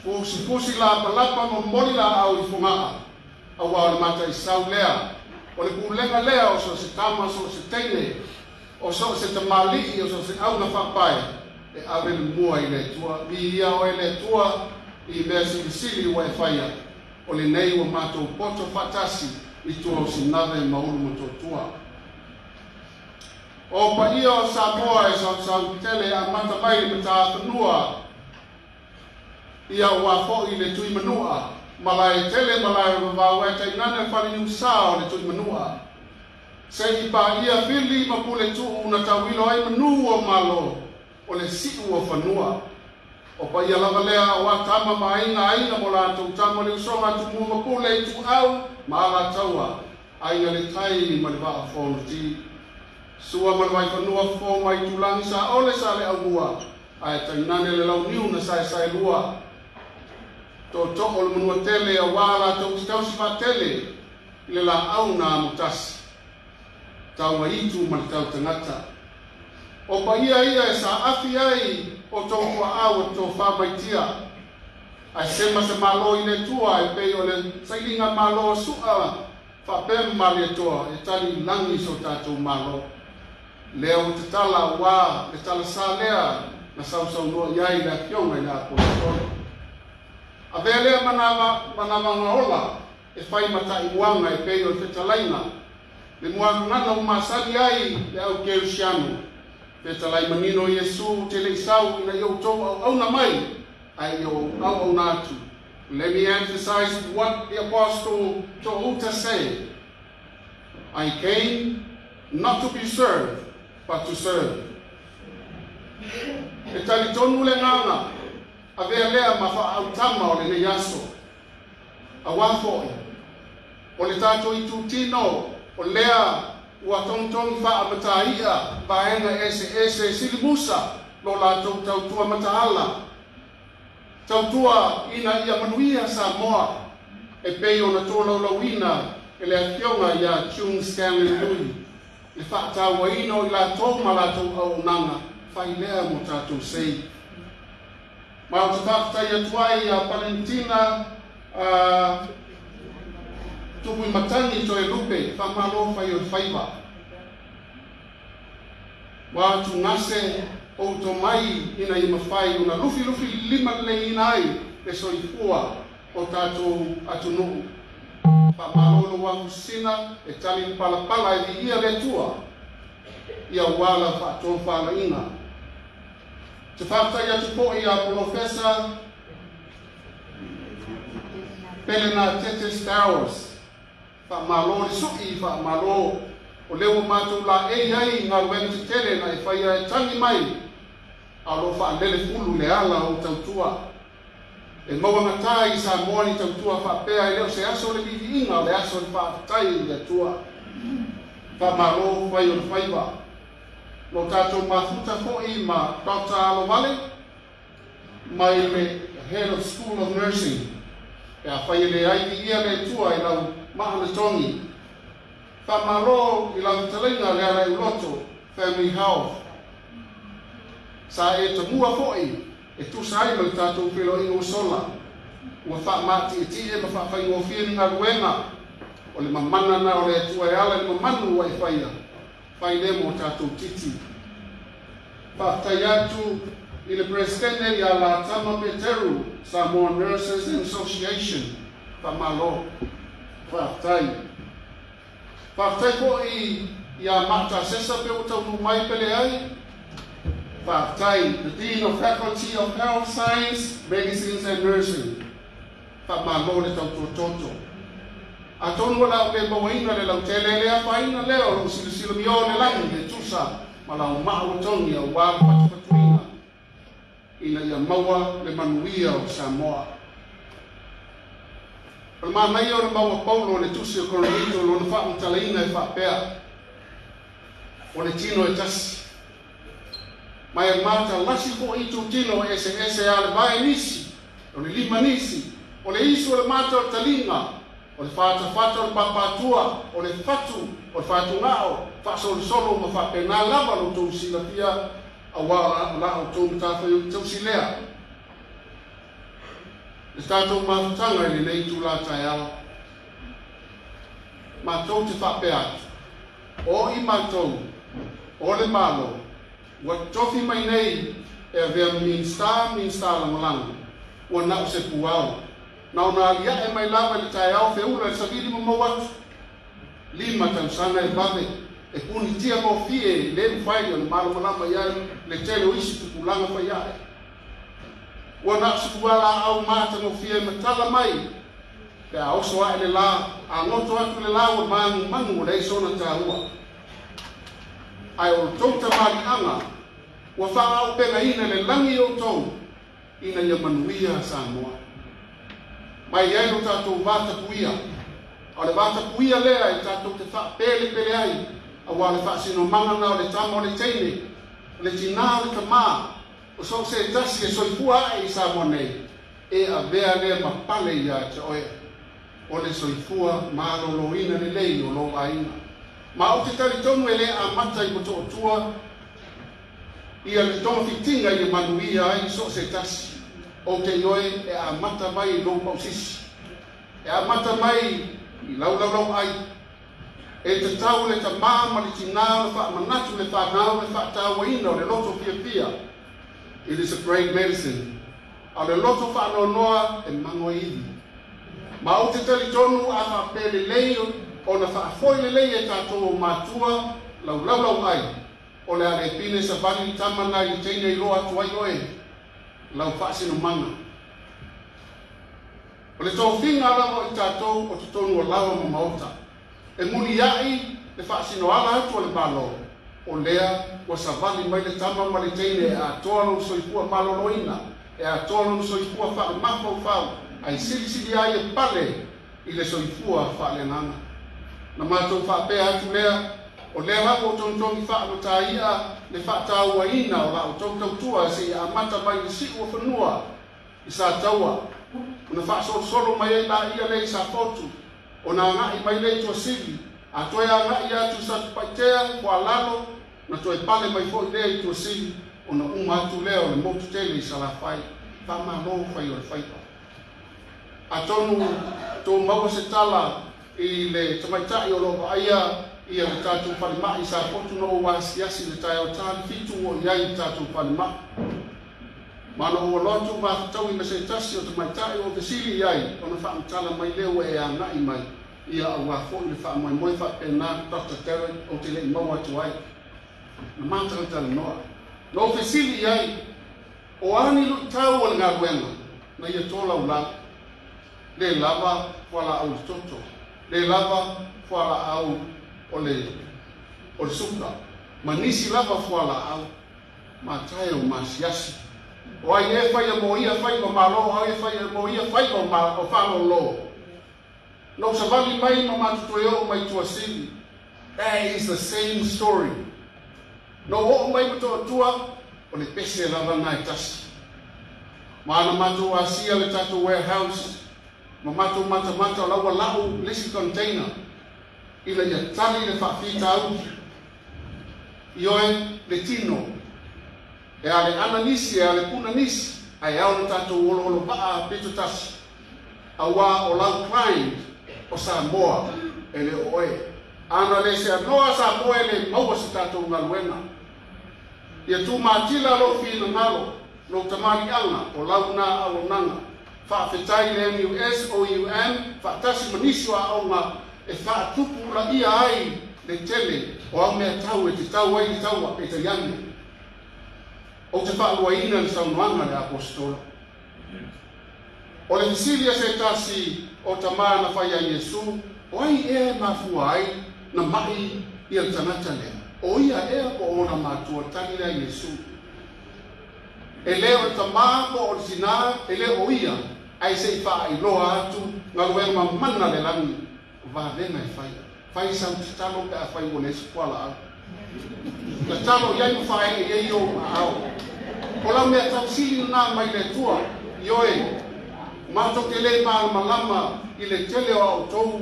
fusifusi lapalapa momoli laau i Fogaa, auā o le mataisau lea, o le pulega lea o so o se tama, so o se teine, o so o se tamalii, o so o se auga faapae, e ave le mua i le Atua. Viia oe le Atua i mea silisili ua e faia, o lenei ua matou poto faatasi i tua o Sinave ma ulu Motootua. O paia o Samoa e sausau tele amata mai le matafanua, ia ua fo'i le tui manua, malae tele malae o vavau e tainane fale niusā o le tui manua. Se i paia fili ma pule tuu na tauilo ai manu o malo, o le siu o fanua. O paia lava lea o a tama ma aiga aiga mo latou tama le usoga Tumua ma Pule i Ituau ma Alataua, aiga le tai ma le vaa fonoti. Sua ma le vaifanua fofo mai tulagi sa ole sa le aumua, ae tainane le launiu na saesaelua. Tootoo o le manua tele auā latou te tausi faatele i le laau na amotasi, tau aitu ma le tau tagata. O paia ia e saafi ai o tou tuaau e tofā maitia, ae sema se malo i le Atua e pei o le sailiga malo a su'a faapea ma Malietoa e tali i lagi so tatou Malo. Lea ua tatala auā le talasā lea na sausaunoa i ai le afioga i le Aposetolo. Avea lea manavaga ola e fai ma ta'imuaga e pei o le fetalaiga le muagagana ua masali ai le au kerisiano, fetalai manino Iesu te le'i sau ina ia outou auauna mai ae ia ou auauna atu. Let me emphasize what the Apostle To'uta said. I came not to be served, but to serve. E talitonu le agaga, avea lea ma faaautama o lenei aso. Auā fo'i, o le tatou itutino, o lea ua togitogi faamatai'a vaega eseese silimusa lo latou tautua mataala. Tautua ina ia manuia Samoa e pei ona tolaulauina e le afioga ia June Stanley Lui. Le faatauaina o i latou ma latou auaunaga fai lea mo tatou sei. Ma o te faafetai atu ai ia Valentina Tupui Matagi Toelupe, faamalo fai o le faiva. Ua atugase ou tomai ina ia mafai ona lufilufi lima leleiina ai le soifua o tatou atunuu. Faamalo lou afusina e tali le palapala e viia le Atua ia auā lau faatofalaiga. Te faafetai atu fo'i ia Polofesa Pelena Tete Stowers, faamalo le su'i, faamalo o lea ua matou laei ai galuega tetele na e faia e tagi mai a o loo faalele fulu le ala o tautua. E mauagatā i Samoa ni tautua faapea e le o se aso le viviiga o le aso le faafetai i le Atua. Faamalo fai o le faiva. Lo tatou mafuta fo'i ma Dr. Alovale mai le Head of School of Nursing. Pe afai e leai viia le Atua i lau maanatogi. Faamalo i lau fetalaiga le ala uloto Family Health. Sa e tamua fo'i e tusa ai ma le tatou feloaiga ua sola. Ua faamatie ma faafaigofie ni galuega o le mamana na o le Atua e ala i le mamanu ua e faia. Fai lea mo tatou titi. Faafetai atu i le Peresetene ia Latama Peteru, Samoa Nurses Association, faamalo, faafetai. Faafetai fo'i iā Matasesa pe ua taunuu mai pe leai. Faafetai, the Dean of Faculty of Health Science, Medicines and Nursing, faamalo le tautuatoto. Atonu o le a ou le mauaina le lautele e le afaina lea o lou silasila miō le lagi e tusa ma lau maa ua togi auā le fatufatuina ina ia maua le manuia o Samoa. O le manaia o le mau a Paulo i le tusi o Korinito lona faamatalaina e faapea, O le tino e tasi. Ma e matalasi foi itutino eseese a le vae nisi, o le lima nisi, o le isu o le mata o le taliga, o le fatafata o le papatua, o le fatu, o le fatugao, faasolosolo ma faapena lava lo outou silafia auā o la outou matafaioi tausi lea. Le tatou mafutaga i lenei itulā taeao, matou te faapea atu, O i matou, o le Malo, ua tofi mai nei e avea ma Minisita, Minisita Lagolago, ua na o se puao, na ona alia'e mai lava i le taeao feula i le savili ma mou atu. 5 tausaga e vave, e punitia gofie e le mafai ona malamalama i ai le tele o isi tupulaga faiae. Ua na o se fualaau matagofie e matala mai pe a oso ae le la, a goto atu le la ua manumanu ua leai sona taua. Ae o le tou tamaliiaga ua faaaupegaina le lagi i outou ina ia manuia Samoa. Mai ai lo tatou va tapuia, a o le va tapuia lea e tatou te faapelepele ai auā le faasinomaga na o le tama o le teine, o le tinā o le tamā, o so o se tasi e soifua ae i Samoa nei, e avea lea ma pale iā te oe, o le soifua maloloina lelei o lou aiga. Ma ou te talitonu e le amata i Motootua ia le togafitiga i le manuia ai so o se tasi. Ou te ioe e amata mai i lou pausisi, e amata mai i lau laulauai. E tatau le tamā ma le tinā ona faamanatu le fanau le faatauaina o le loto fiafia. It is a great medicine. A o le loto faanoanoa e mago ai ivi. Ma ou te talitonu a faapea lelei ona faafoi lelei e tatou o matua lau laulauai, o le a le pine savali le tama na i le teine iloa atu ai oe lau faasinomaga. O le tofiga lava o i tatou o totonu o laoa ma maota, e mulia'i le faasinoala atu a le Malo, o lea ua savali mai le tama ma le teine e atoa lona soifua maloloina, e atoa lona soifua faalemafaufau, ae silisili ai e pale i le soifua faaleagaga. Na matou faapea atu lea, o lea lava ua togitogi faamatai'a le faatauaina o la outou tautua seia amata mai i le si'u o fanua i Sataua, ona faasolosolo mai ai laia lea i Safotu, ona aga'i mai lea i Tuasivi, a toe aga'i atu i Satupaitea, Foalalo, ona toe pale mai fo'i lea i Tuasivi, ona uma atu lea o le motu tele i Salafai. Faamalo fai o le faiva. Atonu tou maua se tala i le tamaitai o lo o vaaia ia le tatou falemai i Safotu na ou asiasi i le taeao ta le 7 ua i ai i le tatou falemai. Ma na ou alo atu mafataui ma se tasi o tamaitai ua fesili i ai ona faamatala mai lea ua e agai mai ia auā foi le faamoemoe faapena Doctor Derek ou te le i maua atu ai. Na matalatalanoa. Na ou fesili i ai, o a ni luitau o le galuega na ia tolaulau? Le lava fualaau le toto, le lava fualaau o le o le suka, ma nisi lava fualaau. Matae o masiasi. O ai e faia mo ia faiva malo, o ai e faia mo ia faiva o ma, o faalōlō. Na ou savali mai ma matou toe oo mai Tuasivi. That is the same story. Na ou oo mai Motootua, o le pese lava na e tasi. Ma na matou asia le tatou warehouse, ma matou matamata o la ua lau le isi container ina ia tali le faafitauli. Ioe, le tino. E a le ana nisi, e a le puna nisi, ae ao na tatou oloholo vaa pito tasi. Auā o lau client o Samoa, e le o oe. Ana le seanoa Samoa e le maua se tatou galuega. Ia tumatila lou finagalo. Lou tamaliiaga o lau na auaunaga. Faafetai i le NUS, OUM faatasi ma nisi o aoga e faatupulaia ai le tele o au meatau e tatau ai le taua, peitai ane, ou te faaluaina le saunoaga a le Aposetolo. O le fesili a se tasi o tama na fai ia Iesu, O ai ea e mafua ai na ma'i ia le tagata lea? O ia ea po o ona matua? Tali lea a Iesu, E le o le tamā po o le tinā, e le o ia, ae se i faailoa atu galuega mamana a le lagi, o vavega e fai. Fai sau tatalo pe afai ua leai se fualaau. Tatalo i ai ma faaee i ai i ou aao. O lau mea tausili lena mai le Atua, ioe, matou te le malamalama i le tele o a outou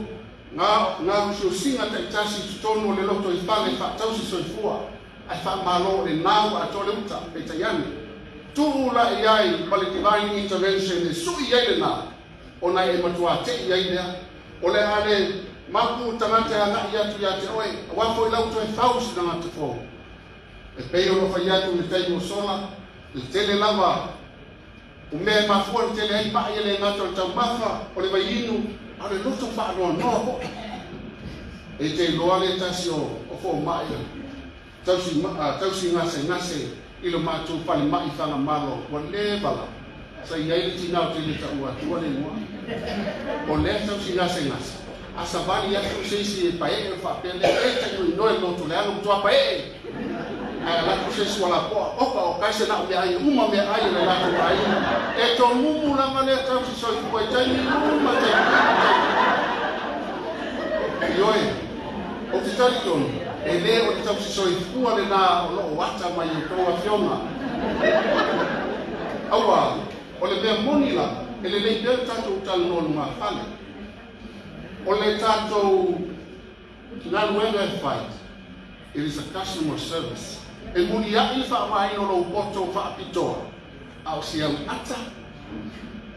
galusiosiga taitasi i totonu o le lotoifale faatausi soifua, ae faamalo o lena ua atoa le uta, peitai ane, tuu la i ai ma le divine intervention e sui ai lena, ona e matua te'i ai lea, o le a le mapu tagata e agai atu ia te oe, aua foi lau toe fau se tagata fou. E pei ona fai atu i le taimi ua sola, le tele lava o mea e mafua le tele ai ma'i e le gata o le taumafa, o le vaiinu, a o le loto faanoanoa foi. E te iloa le tasi o fomai tausi, tausi gasegase i lo matou falemai Fagamalo ua leva lava. Sa i ai le tina ou te le taua atua le igoa. O lea tausi gasegase, a savali atu se isi e paee ona faapea lea, e tainoinoe le loto leaga matua paee. Ae alu atu se isi ua lapoa, oka o kai se na o meaai e uma meaai a le latou aiga. E tomumu lava lea tausi soifua i taimi uma taimi uma taimi uma. Ioe, ou te talitonu, e le o le tausi soifua lena o lo o ata mai i outou afioga. Aua, o le mea moni lava, e lelei pea le tatou talanoa lumafale. O le tatou galuega e fai, it is a customer service. E muliaʻi le faaaogaina o lou poto faapitoa, a o si au ata,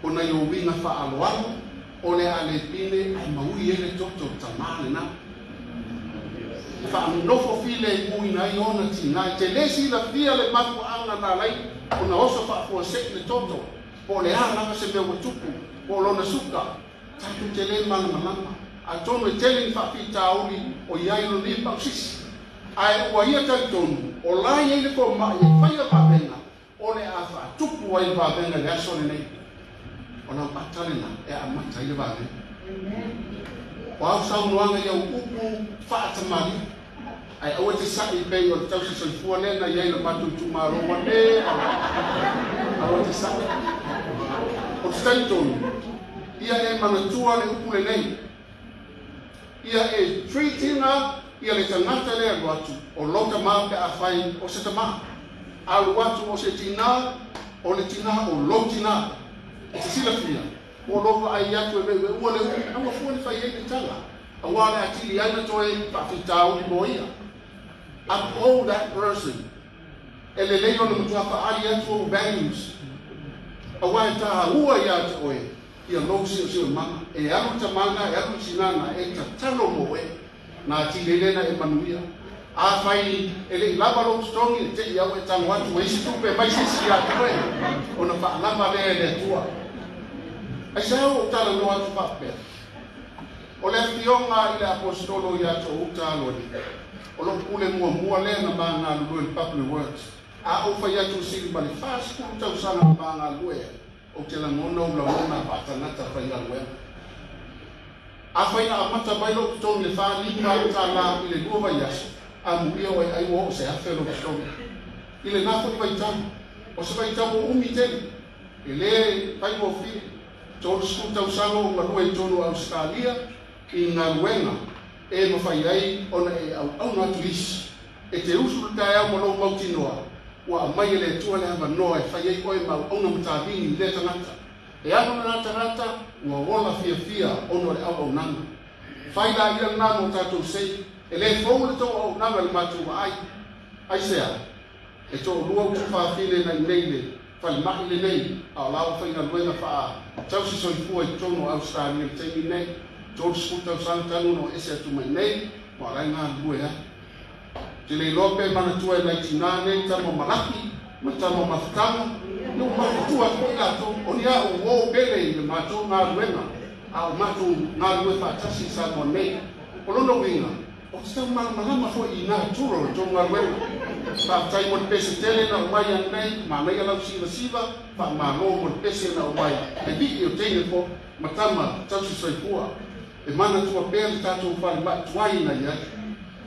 o nai ou uiga faaaloalo, o le a le pine ae maui ai le toto o le tamā lena. E faanofo filemuina ai ona tinā. E te le silafia le mafuaaga na ala ai ona oso faafuasei le toto, po o le a lava se mea ua tupu, po o lona suka. Tatou te le malamalama. Atonu e tele ni faafitauli o i ai lona ia pausisi. Ae ua ia talitonu, o la e i ai le fomai e faia vavega, o le a faatupu ai le vavega i le aso lenei. O lau ata lena e amata ai le vavega. O au saunoaga i au upu faatamalii, ae aua e te sa'i pei o le tausi soifua lea na i ai i lo matou itumalo ua le aua e te sa'i. Ou te talitonu, ia e manatua le upu lenei, ia e treat ina ia le tagata lea e alu atu, o lou tama pe afai o se tama, alu atu o se tinā, o le tinā o lou tinā. E te silafia, ua lou vaai atu e ueueua le umi, aua fua le fai ai le tala, aua le atili ai na toe faafitauli mo ia. Uphold that person. E lelei ona matua faaali atu ou values, aua e tāua ia te oe, ia lou siosiomaga. E alu le tamaga, e alu le tinaga, e tatalo mo oe, na atili ai lea na e manuia. Afai e le i lava lou totogi, e te i au e tago atu ma isi tupe mai se isi ia te oe, ona faalava lea e le Atua. Aisea ua ou talanoa atu faapea? O le afioga i le Aposetolo ia Toouta Aloli, o lou pule muamua lea na ma galulue i le Public Works. A ou fai atu sili ma le 40 tausaga na ma galulue ai, ou te lagona ou lagona faatagata faigaluega. Afai na amata mai lou totogi i le 45 tala i le lua vaiaso, amuia oe ai ua oo se 1000 lou totogi. I lena foi vaitau, o se vaitau ua umi tele, e le faigofie. 30 tausaga ou galue i totonu o Ausetalia i galuega e mafai ai ona e auauna atu i isi. E te usu le taeao ma lou mautinoa, ua aumai e le Atua le avanoa e fai ai oe ma auauna matavini i lea tagata. E alu lena tagata, ua ola fiafia ona o le auaunaga. Fai laia lena mo tatou sei, e le fou le tou auaunaga i le matou vaai. Aisea? E toalua utu fafine na i nei le falemai lenei, a o la ua faigaluega faa-tausi soifua i totonu o Ausetalia i le taimi nei. 30 tausaga talu ona o ese atu mai nei, ma o la e galulue ai. Ou te le iloa pe manatua e nai tinā nei tama o Malaki ma tama o Mafutaga. Ina ua matutua atu foi latou, o ni a'u ua oo pele i le matou galuega, a o matou galulue faatasi i Samoa nei. O lona uiga, ou te tau malamalama foi i natura o le tou galuega. Faafetai mo le pese tele na aumai ananei, manaia lau sivasiva, faamalo mo le pese na aumai, le vii o teine foi ma tama tausi soifua. E manatua pea le tatou falemai tuai na i ai.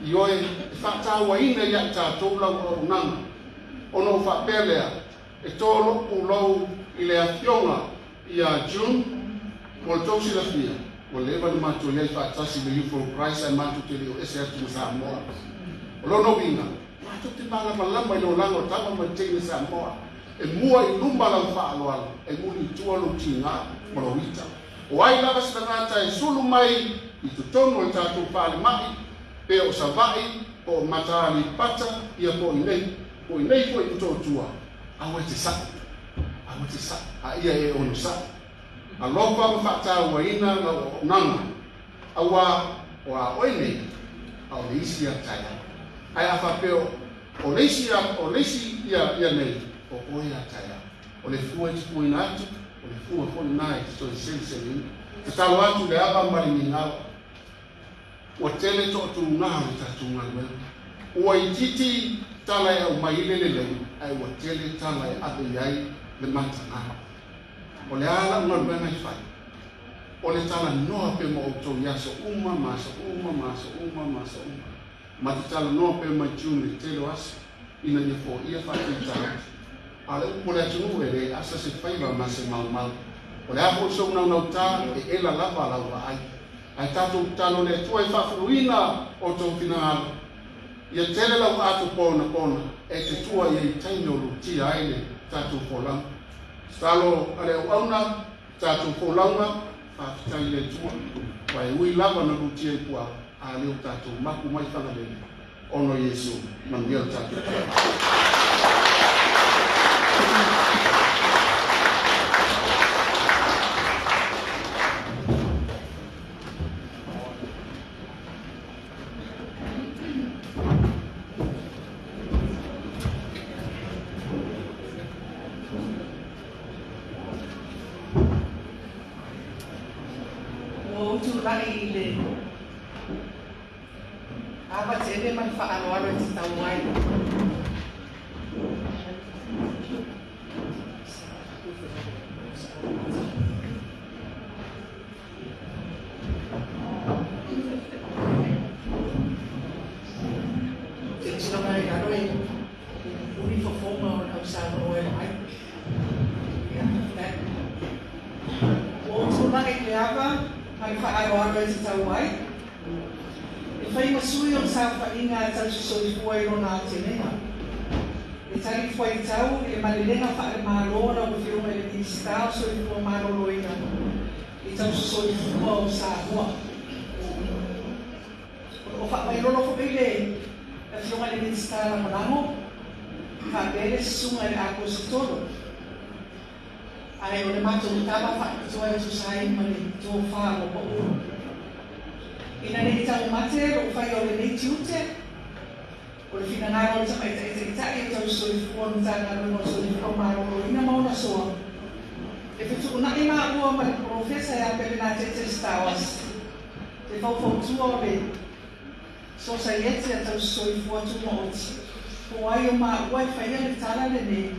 Ioe, e faatauaina ia i tatou lau auaunaga. Ona ou faapea lea, e to lou pulou i le afioga ia June, mo le tou silafia, ua leva ona matou i ai faatasi i le Youth for Christ ae matou te le o ese atu ma Samoa. O lona uiga, matou te malamalama i le olaga o tama ma le teine Samoa. E mua i luma lau faaaloalo, e muli i tua lou tiga ma lou ita. O ai lava se tagata e sulu mai i totonu o le tatou falemai, pe o Savaii, po o Mata Aleipata, ia po o inei, po o inei foi i Motootua, aua e te sa'i, aua e te sa'i, a ia e onosai. Alofa ma faatauaina lau auaunaga, auā o a oe nei, a o le isi ia taeao. Ae a faapea o le isi o le isi ia ia nei, o oe a taeao. O le fua e te fuaina atu, o le fua foi lena e te toe seleseleina. Tatalo atu le ava ma le migao. Ua tele toatuga o le tatou galuega. Ua itiiti tala e aumai i le lelei, ae ua tele tala e ave i ai le mataga. O le a lau galuega e fai? O le talanoa pea ma outou i aso uma ma aso uma ma aso uma ma aso uma. Ma te talanoa pea mai June i le tele o aso, ina ia foia faafitauli. A o le upu a le atunuu e le asa se faiva ma se maumau. O le a foi sou naunautā, e ela lava lau vaai. Ae tatou tatalo i le Atua e faafuluina outou finagalo. Ia tele lau ato ponapona e te tua i ai i taimi o lutia ai le tatou folauga. Tatalo a le auauna, tatou folauga, faafetai i le Atua, aua e ui lava na lutia i puao, a lea ua tatou mapu mai Fagalele, ona o Iesu. Manuia le tatou taeao. Ua ou tulai i le ava tele ma le faaaloalo e tatau ai. Silasila mai i lalo e pupuni fofoga o le au saunoa e vaai. Ia, faafetai. Ua ou tulai i le ava ma le faaaloalo e tatau ai, e fai ma sui o le saofaiga a tausisoifua i lona aotelega. E tali fuaitau i le malelega faale-Malo a lau Afioga i le Minisita o Soifua Maloloina i tausisoifua o Samoa. O lo o faamailolo foi le Afioga i le Minisita Lagolago faapea le Susuga i le Aposetolo. Ae o le matou tala faapitoa e tusa ai ma le tofa ua pau. Ina ne i taumate lou faia o lenei tiute, o le finagalo o le Tamaitai Taitai o Tausisoifua o le Matagaluega o Soifua Maloloina ma ona soa, e fetuunai maua ma le Polofesa ia Pelenatete Stowers, te faufautua o le Sosaiete a Tausisoifua Tumaoti, po o ai o maua e faia le tala lenei,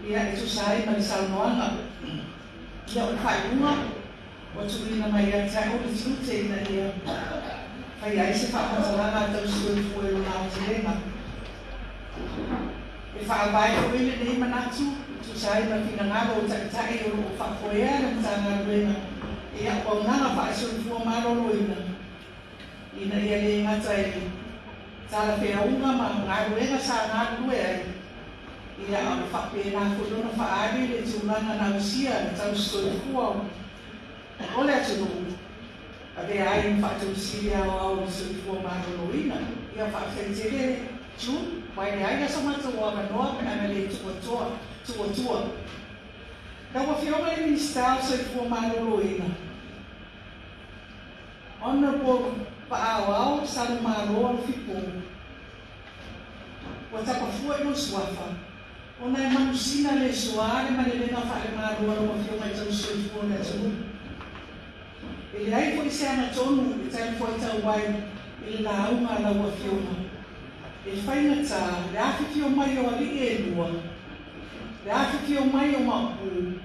ia e tusa ai ma le saunoaga. Ia o le faaiuga ua tuuina mai ia te au le tiute ina ia faia ai se faamatalaga a tausisoifua i lona aotelega. E faavae foi lenei manatu e tusa ai ma finagalo o taitai o lo o faafoea le Matagaluega i auaunaga faale-soifua maloloina ina ia le gata i talafeauga ma galuega sa galulue ai, ia a o le faapena foi ona faaali le tulaga na ausia le tausisoifua o le atunuu, avea ai ma Faatonu Sili Aoao o le Soifua Maloloina. Ia faafetai tele June, aua e leai lava so matou avanoa pe ana le tuuatua. Lau Afioga i le Minisita o Soifua Maloloina, Honourable Paaoao Salumalo Alofipo, ua tapafua i lou suafa. Ona e manusina le soa le malelega faalemalo a lau Afioga i tausisoifua o le atunuu. E leai foi se agatonu e talifuaitau ai i le lauga a lau Afioga. E faigata le afifio mai o alii e lua, le afifio mai o Maopu,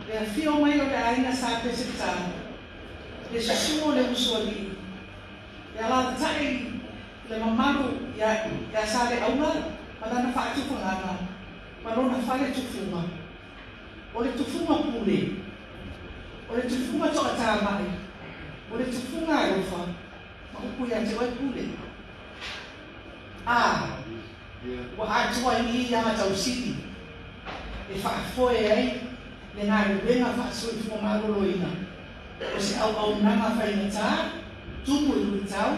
le afio mai o le aiga Sa Peseta, le susu o le Usoalii, le alaalatai le mamalu ia Saleaula ma lana faatufagaga ma lona fale tufuga. O le tufuga pule, o le tufuga toatamai, o le tufuga alofa, ma upu ia te oe Pule. A, ua atoa i i aga tausili e faafoe ai le galuega faasoifua maloloina o se auaunaga faigata, tumu i luitau,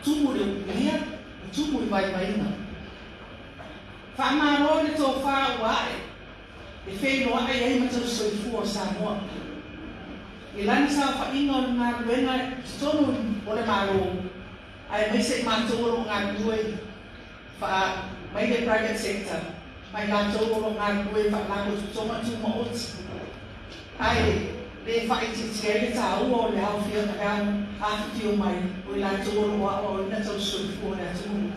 tumu i le upuia, ma tumu i vaivaiga. Faamalo i le tofa ua ae e feiloai ai ma tausisoifua o Samoa. I lana saofaiga o le galuega i totonu o le Malo, aemaise i matou o lo o galulue faa mai le private sector, ma i latou o lo o galulue faalapotopotoga tumaoti, ae le faaitiitia ai le taua o le afifio mai o i latou o lo o aoaoina tausisoifua o le atunuu.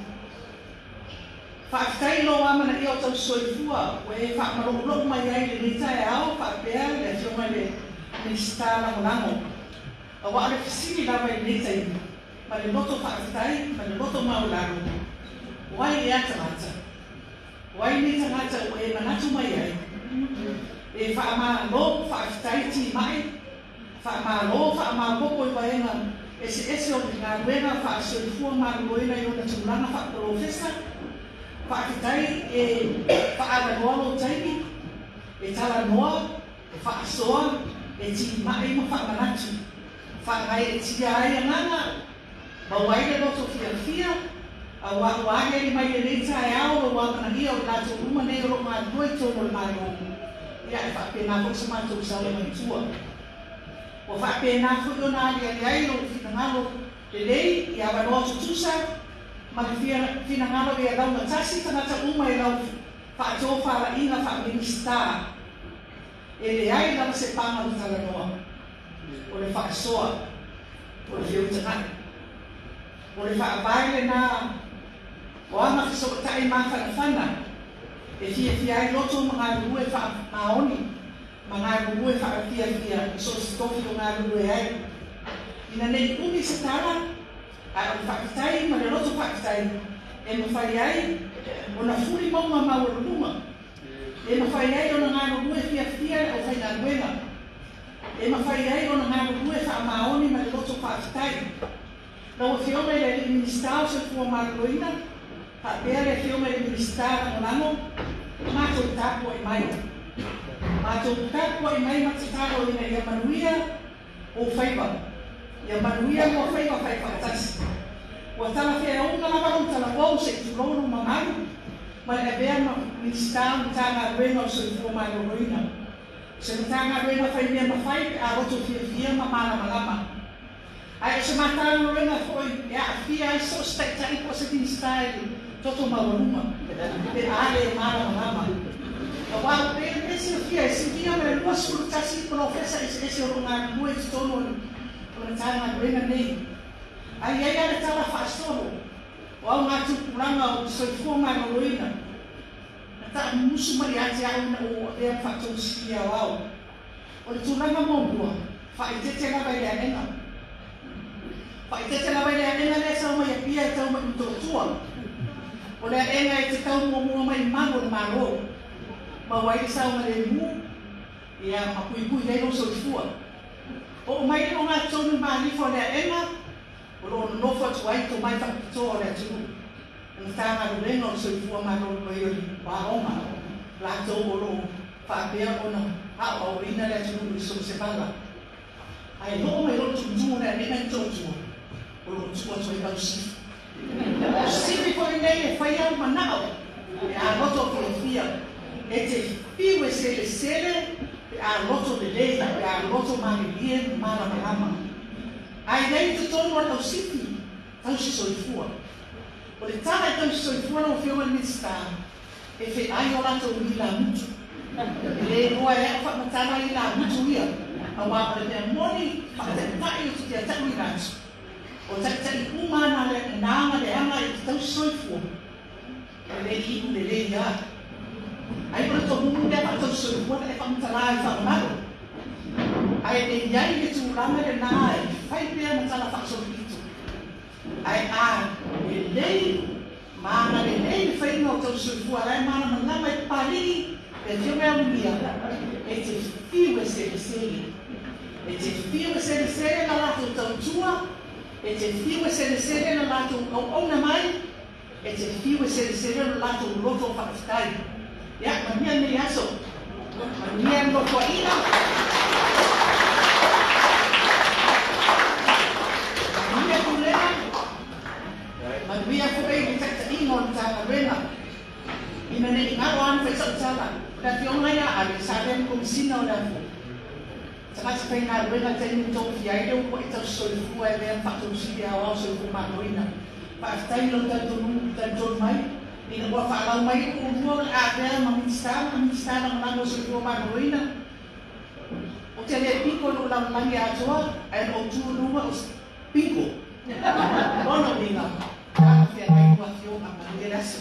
Faafetai i lou amanaia o tausisoifua ua e faamaloulou mai ai i lenei taeao faapea le Afioga i le Minisita Lagolago. Aua o le fesili lava i lenei taimi, ma le loto faafetai ma le loto maualalo, o ai ea tagata? O ai nei tagata ua e manatu mai ai? E faamalo faafetai timai, faamalo faamaopoopo i vaega eseese o le galuega faasoifua maloloina i ona tulaga faapolofesa. Faafetai e faaavanoa lou taimi, e talanoa, e faasoa, e timai ma faamanatu. Faagaeetia ai agaga, maua ai le loto fiafia, aua ua aliali mai lenei taeao lou amanaia o i latou uma nei o lo o galulue i totonu o le Malo. Ia, e faapena foi so matou sao mai tua. Ua faapena foi ona aliali ai lou finagalo lelei i avanoa tutusa ma le finagalo ia laugatasi tagata uma i lau faatofalaiga faa-Minisita. E leai lava se paga o le talanoa, o le faasoa, o le feutagai. O le faavae lena o aga fesootai mafanafana e fiafia ai loto ma galulue faamaoni ma galulue faafiafia i so o se tofi o galulue ai. Ina ne i umi se tala, ae o le faafetai ma le loto faafetai e mafai ai ona fuli mauga maualuluga, e mafai ai ona galulue fiafia le aufaigaluega, e mafai ai ona galulue faamaoni ma le loto faafetai. Lau Afioga i le Alii Minisita o Soifua Maloloina, faapea le Afioga i le Minisita Lagolago, matou tapuai mai. Matou tapuai mai ma tatalo ina ia manuia ou faiva. Ia manuia lua faiva faifaatasi. Ua talafeauga lava lou talavou se i tulou lou mamalu ma le avea ma Minisita o Matagaluega o le Soifua Maloloina. O se Matagaluega faimea mafai pe a loto fiafia ma malamalama. Ae o se Matagaluega foi e aafia ai so o se taitai po o se Minisita i le toto maualuga pe a le malamalama. Aua ua pei ona e silafia, e silia ma le 21 polofesa eseese o lo o galulue i totonu o le Matagaluega nei. Ae i ai lava le tala faasolo o augatupulaga o le soifua maloloina na taamumusu mai ia te au ina ua ou avea ma faatausilia aoao. O le tulaga muamua, faaeteete lava i le aega. Faaeteete lava i le aega lea e sau mai Apia e tau mai i Motootua. O le aega e te tau muamua mai i malu o le Malo. Maua ai le saogalemu, ia, ma puipui ai lou soifua. Oo mai le ogatotonu i malifa o le aega, o lo o nonofo atu ai tomai faapitoa o le atunuu. O Matagaluega o le Soifua Maloloina o le Aoga, latou o lo o faapea ona aoaoina le atunuu i so o se vala. Ae oo mai loa le tumutumu o le aega i Motootua, o lo o tuu atu ai ausifi. O sifi foi nei e fai au manao pe a loto fiafia, e te fiu e selesele pe a loto lelei, pe a loto malilie ma malamalama. Ae i ai i totonu o le ausifi tausi soifua. O le tala i tausi soifua lau Afioga i le Minisita, E feai o latou ilamutu. E lē iloa e a'u faamatala ilamutu ia, auā o le mea moni faata'ita'i o te tiata'u ina atu. O ta'ita'i uma na le na ma leaga i te tausi soifua. E lē iu lelei a. Ai o le tomumu lea fa'atausi soifua na e faamatala i faamamalo. Ae e iai le tulaga lenā e fai pea ma tala faasolopito. Ae a lelei ma agalelei le faiga o tausi soifua lae malamalama e papali'i le afioga e aulia e te fiu e selesele. E te fiu e selesele la latou tautua, e te fiu e selesele la latou auauna mai, e te fiu e selesele lo latou loto faafetai. Ia, manuia lenei aso. Manuia le nofoaʻiga. Manuia pulega. Manuia foʻi le taʻitaʻiga o le Matagaluega. Ina neʻi galo ana faisa'u tala. O le afioga ia ale sa avea ma komisina o le afo. Tagata faigaluega taimi na tofia ai le uluaʻi tausi soifua e avea ma faatosili aoao soifua maloloina. Faafetai lou talitonu mai. Ina ua faalau mai ulua o le avea ma Minisita ma Minisita Lagolago o Soifua Maloloina. O te lē piko i lou lalolagi atoa, ae na ou tu i luga o piko. Lona uiga, talafeagai lua afioga manuia le aso.